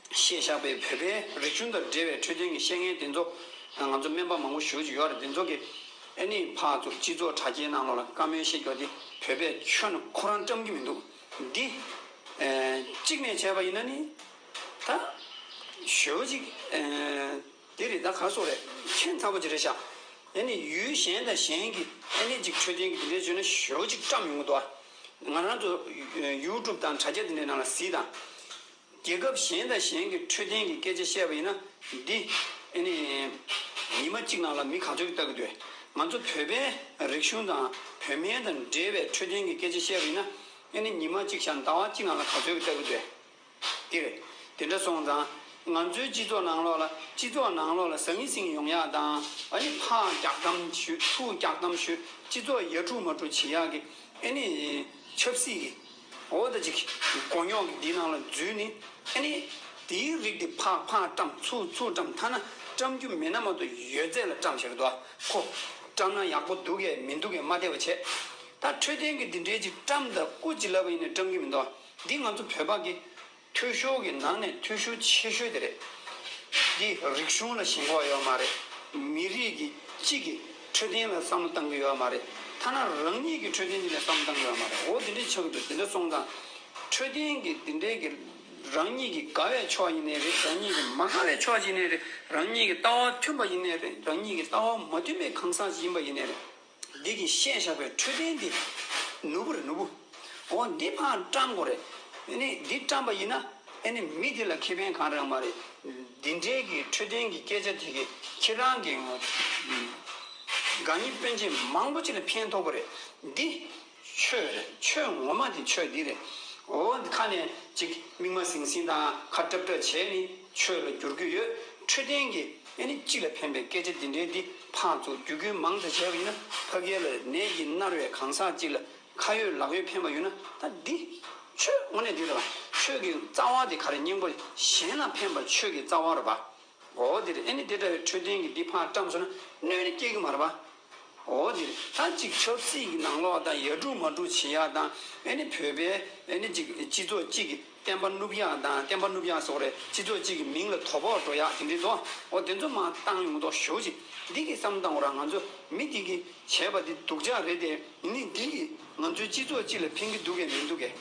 བཤད་བཞག་པའི་བོད་པའི་རིག་གཞུང་དང་འབྲེལ་བའི་འཕྲོད་བསྟེན་གྱི་བཤད་མཁན་དེ་ཚོ། ང་ཚོ་སྨན་པ་མང་པོ་ཞེ་པོ་ཅིག་ཡོད་རེད། དེ་ཚོ་གིས་ཨ་ནི་ཕར་ཚུར་སྤྱི་ཚོགས་དྲ་རྒྱའི་ནང་ལོགས་ལ་བཀའ་མོལ་བཤད་རྒྱུ་དེ་བོད་པས་ཁྱོན་ནས་ཁོ་རང་བཀྲམ་གྱི་མི་འདུག་འདི་ཨེ་གཅིག་ནས་བྱས་པ་ཡིན་ན་ནི་ད་ཞེ་པོ་ཅིག་ཨེ་དེ་རེད། ད་ག་སོ་རེད། ཁྱད་མཚར་པོ་ཅིག་རེད་ཤག་ཨ་ནི་ཡུལ་གཞན་དང་གཞན་གྱིས་ཨ་ནི་ཅིག་འཕྲོད་བསྟེན་གྱི་དེ་འདྲའི་བརྗོད་ན་ཞེ་པོ་ཅིག་བཀྲམ་ཡོང་གི་འདུག་ང་རང་ཚོ་ཡུ་ཊུབ་དང་དྲ་རྒྱ་དེ་འདྲའི་ནང་ལ་གཟིགས་དང་། རྒྱལ་ཁབ་གཞན་དང་གཞན་གྱི་འཕྲོད་བསྟེན་གྱི་སྐད་ཆ་བཤད་པ་ཡིན་ན། འདི་ཨ་ནི་ཉི་མ་གཅིག་ནང་ལ་མི་ག་ཚོད་ཀྱིས་ལྟ་གི་འདུག་ང་ཚོ་བོད་པའི་རིག་གཞུང་དང་བོད་སྨན་དང་འབྲེལ་བའི་འཕྲོད་བསྟེན་གྱི་སྐད་ཆ་བཤད་པ་ཡིན་ན། ཨ་ནི་ཉི་མ་གཅིག་བཞག་ཟླ་བ་གཅིག་ནང་ལ་ག་ཚོད་ཀྱིས་ལྟ་གི་འདུག་དེ་རེད། དེ་འདྲ་སོང་ཙང་ང་ཚོའི་སྤྱི་ཚོགས་ནང་ལོགས་ལ། སྤྱི་ཚོགས་ནང་ལོགས་ལ་ཟང་ངེ་ཟིང་ངེ་ཡོང་ཡག་དང་། ཨ་ནི་ཕར་རྒྱག་གཏམ་ཞུ། ཚུར་རྒྱག་གཏམ་ཞུ། སྤྱི་ཚོགས་ཡ་འཁྲུག་མ་འཁྲུག་བྱེད་ཡག་གི་ཨ་ནི་ཆབ་སྲིད་ཀྱི་འོ་ད་ཅིག་མགོ་རྙོག་གི་འདི་ནང་ལ་འཛུལ་ནས། ཨ་ནི་དེའི་རིགས་དེ་ཕར་ཕར་བཀྲམ། ཚུར་ཚུར་བཀྲམ། ཐ་ན་བཀྲམ་རྒྱུ་མེད་ན་མ་གཏོགས་ཡོད་ཚད་ལ་བཀྲམ་བཞག་གི་འདུག་ཁོ་བཀྲམ་ན་ཡག་པོ་འདུག་གས་མི་འདུག་གས་མ་བལྟས་པ་བྱས། ད་འཕྲོད་བསྟེན་གྱི་འདི་འདྲའི་ཅིག་བཀྲམ་དང་སྐུ་ཅིག་ལབ་པ་ཡིན་ནའི་བཀྲམ་གྱི་མི་འདུག་འདི་ང་ཚོ་བོད་པ་གི་འཐུས་ཤོར་གྱི་ནང་ནས་འཐུས་ཤོར་ཆེ་ཤོས་དེ་རེད། འདི་རིག་གཞུང་ལ་ཞེན་ཁོག་ཡོད་མ་རེད། མི་རིགས་ཀྱི་གཅིག་གི་འཕྲོད་བསྟེན་ལ་བསམ་བློ་བཏང་གི་ཡོད་མ་རེད། ཐ་ན་རང་ཉིད་ཀྱི་འཕྲོད་བསྟེན་འདི་ལ་བསམ་བློ་བཏང་གི་ཡོད་མ་རེད། འོ་དེ་འདྲ་ཆགས་ཀྱི་འདུག་དེ་འདྲ་སོང་ཙང་འཕྲོད་བསྟེན་གྱི་དེ་འདྲའི་གི་རང་ཉིད་ཀྱི་དགའ་བའི་ཕྱོགས་ཡིན་ནའི་རེད། རང་ཉིད་ཀྱི་མ་དགའ་བའི་ཕྱོགས་ཡིན་ནའི་རེད། རང་ཉིད་ཀྱི་ལྟ་བ་མཐུན་པ་ཡིན་ནའི་རེད། རང་ཉིད་ཀྱི་ལྟ་བ་མ་མཐུན་པའི་གང་ཟག་ཅིག་ཡིན་པ་ཡིན་ནའི་རེད། འདི་གི་བཤད་བཞག་པའི་འཕྲོད་བསྟེན་འདི་ནོར་བུ་རེད། ནོར་བུ། འོ་འདི་ཕར་བཀྲམ་དགོས་རེད། ཨ་ནི་འདི་བཀྲམ་པ་ཡིན་ན་ཨ་ནི་མི་དེ་ལ་ཁེ་ཕན་གང་རང་མ་རེད། འདི་འདྲའི་གི་འཕྲོད་བསྟེན་གྱི་སྐད་ཆ་དེ་གི་ཁྱེད་རང་གི་དགའ་ཉེ་སྤུན་མཆེད་མང་པོ་ཅིག་ལ་ཕན་ཐོགས་པ་རེད། འདི་ ཆོས་རེད། ཆོས་ངོ་མ་དེ་ཆོས་འདི་རེད། འོ་ཁ་ནས་ཅིག་མིག་མ་ཟིང་ཟིང་དང་ཁ་ཏྲབ་ཏྲབ་བྱས་ནས་ཆོས་ལ་བསྒྱུར་གྱི་ཡོད། འཕྲོད་བསྟེན་གྱི་ཨེ་ནི་གཅིག་ལ་ཕན་པའི་སྐད་ཆ་འདི་འདྲའི་འདི་ཕར་ཚུར་བསྒྱུར་བསྒྱུར་མང་དུ་བྱས་པ་ཡིན་ན། ཕ་གི་ལ་ནད་ཀྱིས་མནར་བའི་གང་ཟག་ཅིག་ལ་ཁ་ཡོད་ལག་ཡོད་ཕན་པ་ཡོད་ན། ད་འདི་ཆོས་དངོས་གནས་འདི་རེད་བ། ཆོས་ཀྱི་རྩ་བ་དེ་ག་རེ། སྙིང་པོ་གཞན་ལ་ཕན་པ་ཆོས་ཀྱི་རྩ་བ་རེད་བ། འོ་འདིར་ཨེ་ནི་དེ་འདྲ་བའི་འཕྲོད་བསྟེན་གྱི་འདི་ཕར་བཀྲམ་སོང་ན་གནོད་ནི་སྐྱེ་གི་མ་རེད་པ། འོ་འདིར་ད་ཅིག་ཆབ་སྲིད་ཀྱི་ནང་ལོགས་དང་ཡ་སྒྲུག་མ་སྒྲུག་བྱེད་ཡག་དང་། ཨེ་ནི་བོད་པའི་ཨེ་ནི་ཅིག་སྤྱི་ཚོགས་གཅིག་གི་བསྟན་པ་བསྣུབ་ཡག་དང་། བསྟན་པ་བསྣུབ་ཡག་སོགས་རེད། སྤྱི་ཚོགས་གཅིག་གི་མིང་ལ་དོ་ཕོག་འགྲོ་ཡག་དེ་འདྲའི་དོ། འོ་དེ་ཚོ་མར་བཏང་ཡོང་མདོག་ཞུ་ཅིག་འདི་གི་བསམ་བཏང་བ་ར། ང་ཚོ་མི་འདི་གི་བྱས་པ་འདི་སྡུག་ཅག་རེད་དེ། ཡིན་ནི་འདི་གིས་ང་ཚོའི་སྤྱི་ཚོགས་སྤྱི་ལ་ཕན་གྱི་འདུག་གས་མི་འདུག་གས།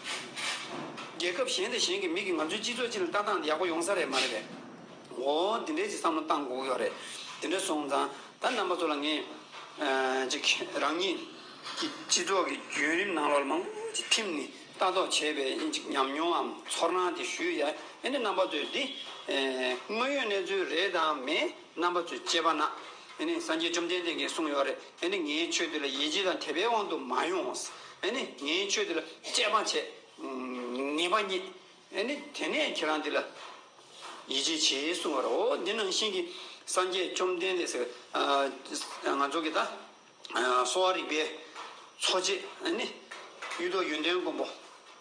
རྒྱལ་ཁབ་གཞན་དང་གཞན་གྱི་མི་གིས་ང་ཚོའི་སྤྱི་ཚོགས་སྤྱི་ལ་ལྟ་སྟངས་འདི་ཡག་པོ་ཡོང་ས་རེད་མ་རེད་པས། འོ་འདི་འདྲའི་ཅིག་བསམ་བློ་བཏང་དགོས་ཀྱི་ཡོད་རེད། དེ་འདྲ་སོང་ཙང་ད་རྣམ་པ་ཚོ་ལ་ངས་ཨ་ཅིག་རང་ཉིད་ཀྱི་སྤྱི་ཚོགས་ཀྱི་བརྒྱུད་རིམ་ནང་ལོགས་ལ་མང་པོ་ཅིག་ཐིམ་ནས་ལྟ་རྟོག་བྱས་པའི་ཨ་ཅིག་ཉམས་མྱོང་ངམ་ཚོར་སྣང་དེ་ཞུས་ཡ། ཨ་ནི་རྣམ་པ་ཚོས་འདི་ཨ་དངོས་ཡོད་གནས་ཚུལ་རེད་དམ་མེད། རྣམ་པ་ཚོས་དཔྱད་པ་གནང་། ཨ་ནི་སངས་རྒྱས་བཅོམ་ལྡན་འདས་ཀྱིས་གསུངས་ཡོད་རེད། ཨ་ནི་ངའི་ཆོས་འདི་ལ་ཡིད་ཆེས་དང་དད་པའི་དབང་དུ་མ་ཡོང་། ཨ་ནི་ངའི་ཆོས་འདི་ལ་དཔྱད་པ་བྱེད། ངེས་པ་རྙེད། ཨ་ནི་དེ་ནས་ཁྱེད་རང་འདི་ལ་ཡིད་ཆེས་བྱེད་གསུངས་པ་རེད། འོ་འདི་ནང་བཞིན་གྱི་སངས་རྒྱས་བཅོམ་ལྡན་འདས་ཟེར་ང་ཚོ་གི་ད་གསོ་བ་རིག་པའི་འཚོ་བྱེད། ཨ་ནི་གཡུ་ཐོག་ཡོན་ཏན་མགོན་པོ།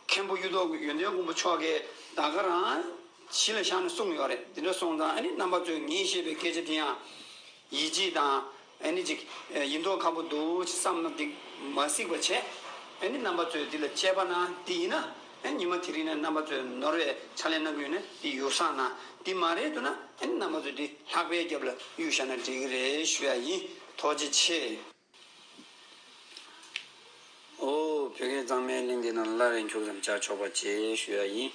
མཁན་པོ་གཡུ་ཐོག་ཡོན་ཏན་མགོན་པོ་མཆོག་གིས་ད་ག་རང་གཞི་ལ་བཞག་ནས་གསུངས་ཡོད་རེད། འདི་འདྲ་སོང་ཙང་ཨ་ནི་རྣམ་པ་ཚོས་ངས་བཤད་པའི་སྐད་ཆ་དེ་ཡང་ཡིད་ཆེས་དང་། ཨ་ནི་ཅིག་ཡིན་མདོག་ཁ་པོ་འདུག་ཅིག་བསམ་ན་འདི་མ་གཟིགས་པ་བྱས། ཨ་ནི་རྣམ་པ་ཚོས་འདི་ལ་དཔྱད་པ་གནང་། འདི་ཡིན་ན་ཨ་ཉི་མ་དེ་རིང་ནས་རྣམ་པ་ཚོས་ནོར་བའི་ཕྱག་ལས་གནང་གི་ཡོད་ན་འདི་ཡུགས་བཟང་གནང་། འདི་མ་རེད་འདུག་ན་ཨ་ནི་རྣམ་པ་ཚོས་འདི་ལྷག་པའི་རྒྱབ་ལ་གཡུག་བཞག་ན་འགྲིག་གི་རེད་ཞུ་ཡ་ཡིན། ཐུགས་རྗེ་ཆེ། ཨོ། བོད་སྐད་གཙང་མའི་གླིང་འདི་ནང་སླར་ཡང་ཁྱུག་ཙམ་བཅར་ཆོག་པ་བྱེད་ཞུ་ཡ་ཡིན།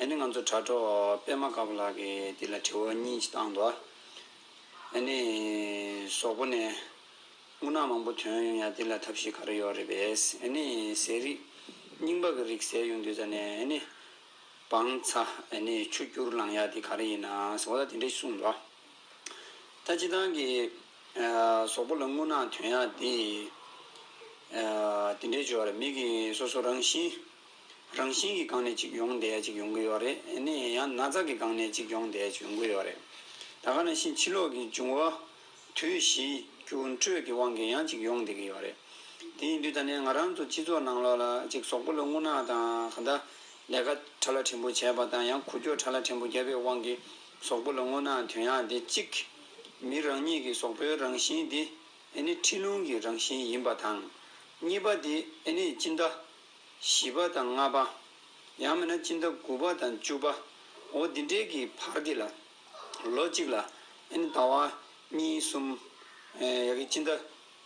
ཨ་ནི་ང་ཚོ་དྲ་གྲོགས་པད་མ་དཀར་པོ་ལགས་ཀྱིས་འདི་ལ་དྲི་བ་གཉིས་ཅིག་བཏང་འདུག་ཨ་ནི་གཟུགས་པོ་ནས་རྔུལ་ནག་མང་པོ་ཐོན་ཡོང་ཡ་འདི་ལ་ཐབས་ཤེས་ག་རེ་ཡོད་རེད་པས། ཨ་ནི་ཟས་རིགས་རྙིང་པ་གི་རིགས་ཟས་ཡོང་དུས་ཙ་ནས་ཨ་ནི་བང་ཚྭ། ཨ་ནི་ཆུ་སྐྱུར་ལངས་ཡ་འདི་ག་རེ་ཡིན་ན་ཟེར་བ་ད་དེ་འདྲས་གསུངས་འདུག་ད་སྤྱིར་བཏང་གི་ཨ་གཟུགས་པོ་ལ་རྔུལ་ནག་ཐོན་ཡག་དེ་ཨ་དེ་འདྲའི་བྱུང་བ་རེད། མི་གི་སོ་སོ་རང་བཞིན་རང་བཞིན་གྱི་སྒང་ནས་ཅིག་ཡོང་བསྡད་ཅིག་ཡོང་གི་ཡོད་རེད། ཨ་ནི་ཡང་ན་ཚ་གི་སྒང་ནས་ཅིག་ཡོང་བསྡད་ཅིག་ཡོང་གི་ཡོད་རེད། ད་ག་ནང་བཞིན་ཕྱི་ལོགས་ཀྱི་འབྱུང་བ་དུས་བཞིའི་འགྱུར་འགྲོས་ཀྱི་དབང་གིས་ཡང་ཅིག་ཡོང་བསྡད་ཀྱི་ཡོད་རེད། དེ་ཡིན་དུས་ད་ནི་ང་རང་ཚོ་སྤྱི་ཚོགས་ནང་ལོགས་ལ་ཅིག་གཟུགས་པོ་ལ་རྔུལ་ནག་དང་གང་ལྟར་ལས་ཀ་ཕྲ་ལ་ཕྲན་བུ་བྱས་པ་དང་ཡང་འགུལ་སྐྱོད་ཕྲ་ལ་ཕྲན་བུ་བརྒྱབ་པའི་དབང་གིས་གཟུགས་པོ་ལ་རྔུལ་ནག་ཐོན་ཡག་འདི་གཅིག་མི་རང་ཉིད་ཀྱི་གཟུགས་པོའི་རང་བཞིན་འདི་ཨ་ནི་ཁྲི་ལུང་གི་རང་བཞིན་ཡིན་པ་དང་། གཉིས་པ་འདི་ཨ་ནི་སྤྱི་ཟླ་བཞི་པ་དང་ལྔ་པ། ཡང་མིན་ན་སྤྱི་ཟླ་དགུ་པ་དང་བཅུ་པ། འོ་འདི་འདྲའི་གི་བར་འདི་ལ། ལོ་གཅིག་ལ་ཨ་ནི་ཟླ་བ་གཉིས་གསུམ། ཡ་གི་སྤྱི་ཟླ་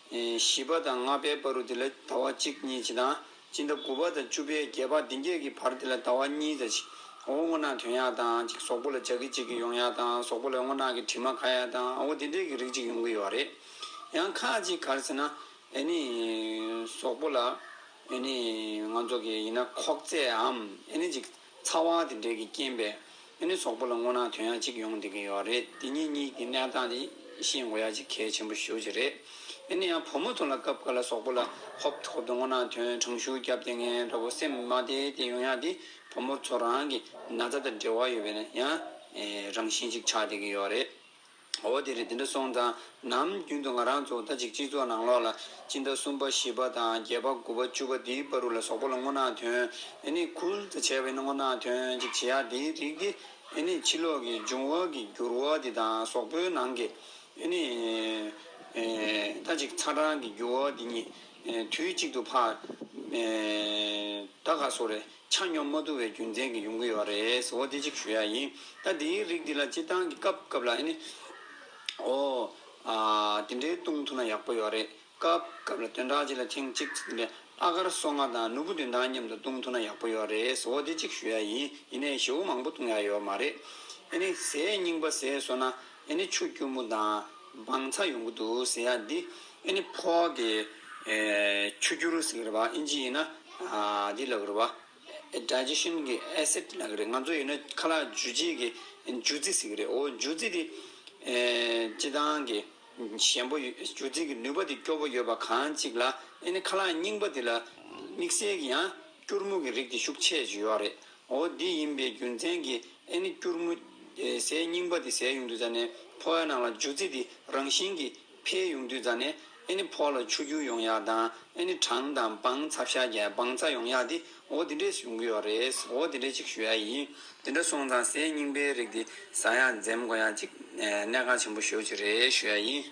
བཞི་པ་དང་ལྔ་པའི་བར་དུ་འདི་ལ་ཟླ་བ་གཅིག་གཉིས་ཅིག་དང་། སྤྱི་ཟླ་དགུ་པ་དང་བཅུ་པའི་བརྒྱད་པ་འདི་འགའི་གི་བར་འདི་ལ་ཟླ་བ་གཉིས་ཙམ་ཅིག་འོ་རྔུལ་ནག་ཐོན་ཡག་དང་། ཅིག་གཟུགས་པོ་ལ་འཇའ་གི་ཅིག་གི་ཡོང་ཡག་དང་། གཟུགས་པོ་ལ་རྔུལ་ནག་གི་དྲི་མ་ག་ཡག་དང་། འོ་འདི་འདྲའི་གི་རིགས་ཅིག་ཡོང་གི་ཡོད་རེད། ཡང་ཁ་ཅིག་ག་རེ་ཟེར་ན། ཨ་ནི་གཟུགས་པོ་ལ་ཨ་ནི་ང་ཚོ་གི་ཡིན་ན་ཁོག་རྩེད་འམ། ཨ་ནི་ཅིག་ཚ་བ་དེ་འདྲའི་གི་རྐྱེན་པས་ཨ་ནི་གཟུགས་པོ་ལ་རྔུལ་ནག་ཐོན་ཡག་ཅིག་ཡོང་བསྡད་ཀྱི་ཡོད་རེད། འདི་གཉིས་གཉིས་ཀྱི་གནས་སྟངས་དེ་ཤེས་དགོས་ཡག་ཅིག་གལ་ཆེན་པོ་ཞེ་པོ་ཅིག་རེད། ཨ་ནི་ཡང་བུ་མོ་ཚོ་ལ་སྐབས་འགའ་ལ་གཟུགས་པོ་ལ་ཧོབ་ཧོབ་ཏུ་རྔུལ་ནག་ཐོན། གྲང་ཤུར་བརྒྱབ་བསྡད་མཁན་འདྲ་པོ། སེམས་མ་བདེ་བདེ་ཡོང་ཡག་དེ་བུ་མོ་ཚོ་རང་གི་ན་ཚ་དང་འབྲེལ་བ་ཡོད་པས་ན་ཡང་རང་བཞིན་ཅིག་ཆགས་བསྡད་ཀྱི་ཡོད་རེད། འོ་དེ་རེད། དེ་འདྲ་སོང་ཙང་ནམ་རྒྱུན་དུ་ང་རང་ཚོ་ད་ཅིག་སྤྱི་ཚོགས་ནང་ལོགས་ལ་སྤྱི་ཟླ་གསུམ་པ་བཞི་པ་དང་བརྒྱད་པ་དགུ་པ་བཅུ་པ་དེའི་བར་དུ་ལ་གཟུགས་པོ་ལ་རྔུལ་ནག་ཐོན། ཨ་ནི་ཁུལ་དུ་བྱས་པ་ཡིན་ན་རྔུལ་ནག་ཐོན་ཅིག་བྱེད་ཡག་དེའི་རིགས་དེ་ཨ་ནི་ཕྱི་ལོགས་ཀྱི་འབྱུང་བ་གི་འགྱུར་བ་དེ་དང་གཟུགས་པོའི་ནང་གི་ཨ་ནི་ད་ཅིག་ཚ་གྲང་གི་འགྱུར་བ་དེ་གཉིས་དུས་གཅིག་ཏུ་ཕར་ད་ག་སོ་རེད། ཆ་སྙོམས་མ་ཐུབ་པའི་རྒྱུ་མཚན་གྱིས་ཡོང་གི་ཡོད་རེད་ཟེར་བ་འདི་གཅིག་ཞུ་ཡ་ཡིན། ད་འདིའི་རིགས་འདི་ལ་སྤྱིར་བཏང་གི་སྐབས་སྐབས་ལ་ཨ་ནི། ཨོ། ཨ། འདི་འདྲའི་བཏུང་ཐུབ་ན་ཡག་པོ་ཡོད་རེད། སྐབས་སྐབས་ལ་སྟོན་ཐོག་གཅིག་ལ་ཐེངས་གཅིག་ཙམ་འདྲ་ཨ་གར་སོ་ལྔ་དང་ནོར་བུ་བདུན་ཐང་མཉམ་དུ་བཏུང་ཐུབ་ན་ཡག་པོ་ཡོད་རེད་ཟེར་བ་འདི་གཅིག་ཞུ་ཡ་ཡིན། ཡིན་ནའི་ཞེ་པོ་མང་པོ་བཏུང་ཡ་ཡོད་མ་རེད། ཨ་ནི་ཟས་རྙིང་པ་ཟས་སོང་ན་ཨ་ནི་ཆུ་སྐྱུར་མོ་དང་བང་ཚྭ་ཡོང་གི་འདུག་ཟེར་ཡ་འདི་ཨ་ནི་ཕོ་བ་གི་ཨེ་ཆུ་སྐྱུར་ཟེར་གི་རེད་པ། ཨིན་ཇི་ཡིན་ན་ཨ་འདི་ལབ་གི་རེད་པ། ཌའི་ཇེ་ཤན་གྱི་ཨེ་སིད་ལབ་ཀྱི་རེད། ང་ཚོ་ཡིན་ན་ཁ་ལག་འཇུ་བྱེད་ཀྱི་འཇུ་རྩི་ཟེར་གྱི་རེད། འོ་འཇུ་རྩི་དེ་ཨེ་སྤྱིར་བཏང་གི་ཞན་པོ་ཡོད། འཇུ་རྩི་གི་ནུས་པ་དེ་སྐྱོ་པོ་ཡོད་པ་གང་ཅིག་ལ་ཨེ་ནི་ཁ་ལག་རྙིང་པ་དེ་ལ་ དམིགས་བསལ་གྱི་ཡང་སྐྱུར་མོ་གི་རིགས་དེ་ཤུགས་ཆེ་ཅིག་ཡོད་རེད། འོ་འདི་ཡིན་པའི་རྒྱུ་མཚན་གྱིས་ཨེ་ནི་སྐྱུར་མོ་ཟས་རྙིང་པ་དེ་ཟས་ཡོང་དུས་ཙ་ནས་ཕོ་བའི་ནང་ལ་འཇུ་རྩི་དེ་རང་བཞིན་གྱིས་འཕེལ་ཡོང་དུས་ཙ་ནས་ཨེ་ནི་ཕོ་ལ་ཆུ་རྒྱུས་ཡོང་ཡག་དང་ཨེ་ནི་གྲང་དང་སྦང་ཚ་ཤ་རྒྱག་སྦང་ཚ་ཡོང་ཡག་དེ་འོ་དེ་འདྲས་ཡོང་གི་ཡོད་རེད། འོ་དེ་འདྲས་ཅིག་ཞུ་ཡ་ཡིན། དེ་འདྲ་སོང་ཙང་ཟས་རྙིང་པའི་རིགས་དེ་ཟ་ཡག་འཛེམ་དགོས་ཡག་ཅིག་གནད་འགག་ཆེན་པོ་ཞེ་པོ་ཅིག་རེད་ཞུ་ཡ་ཡིན།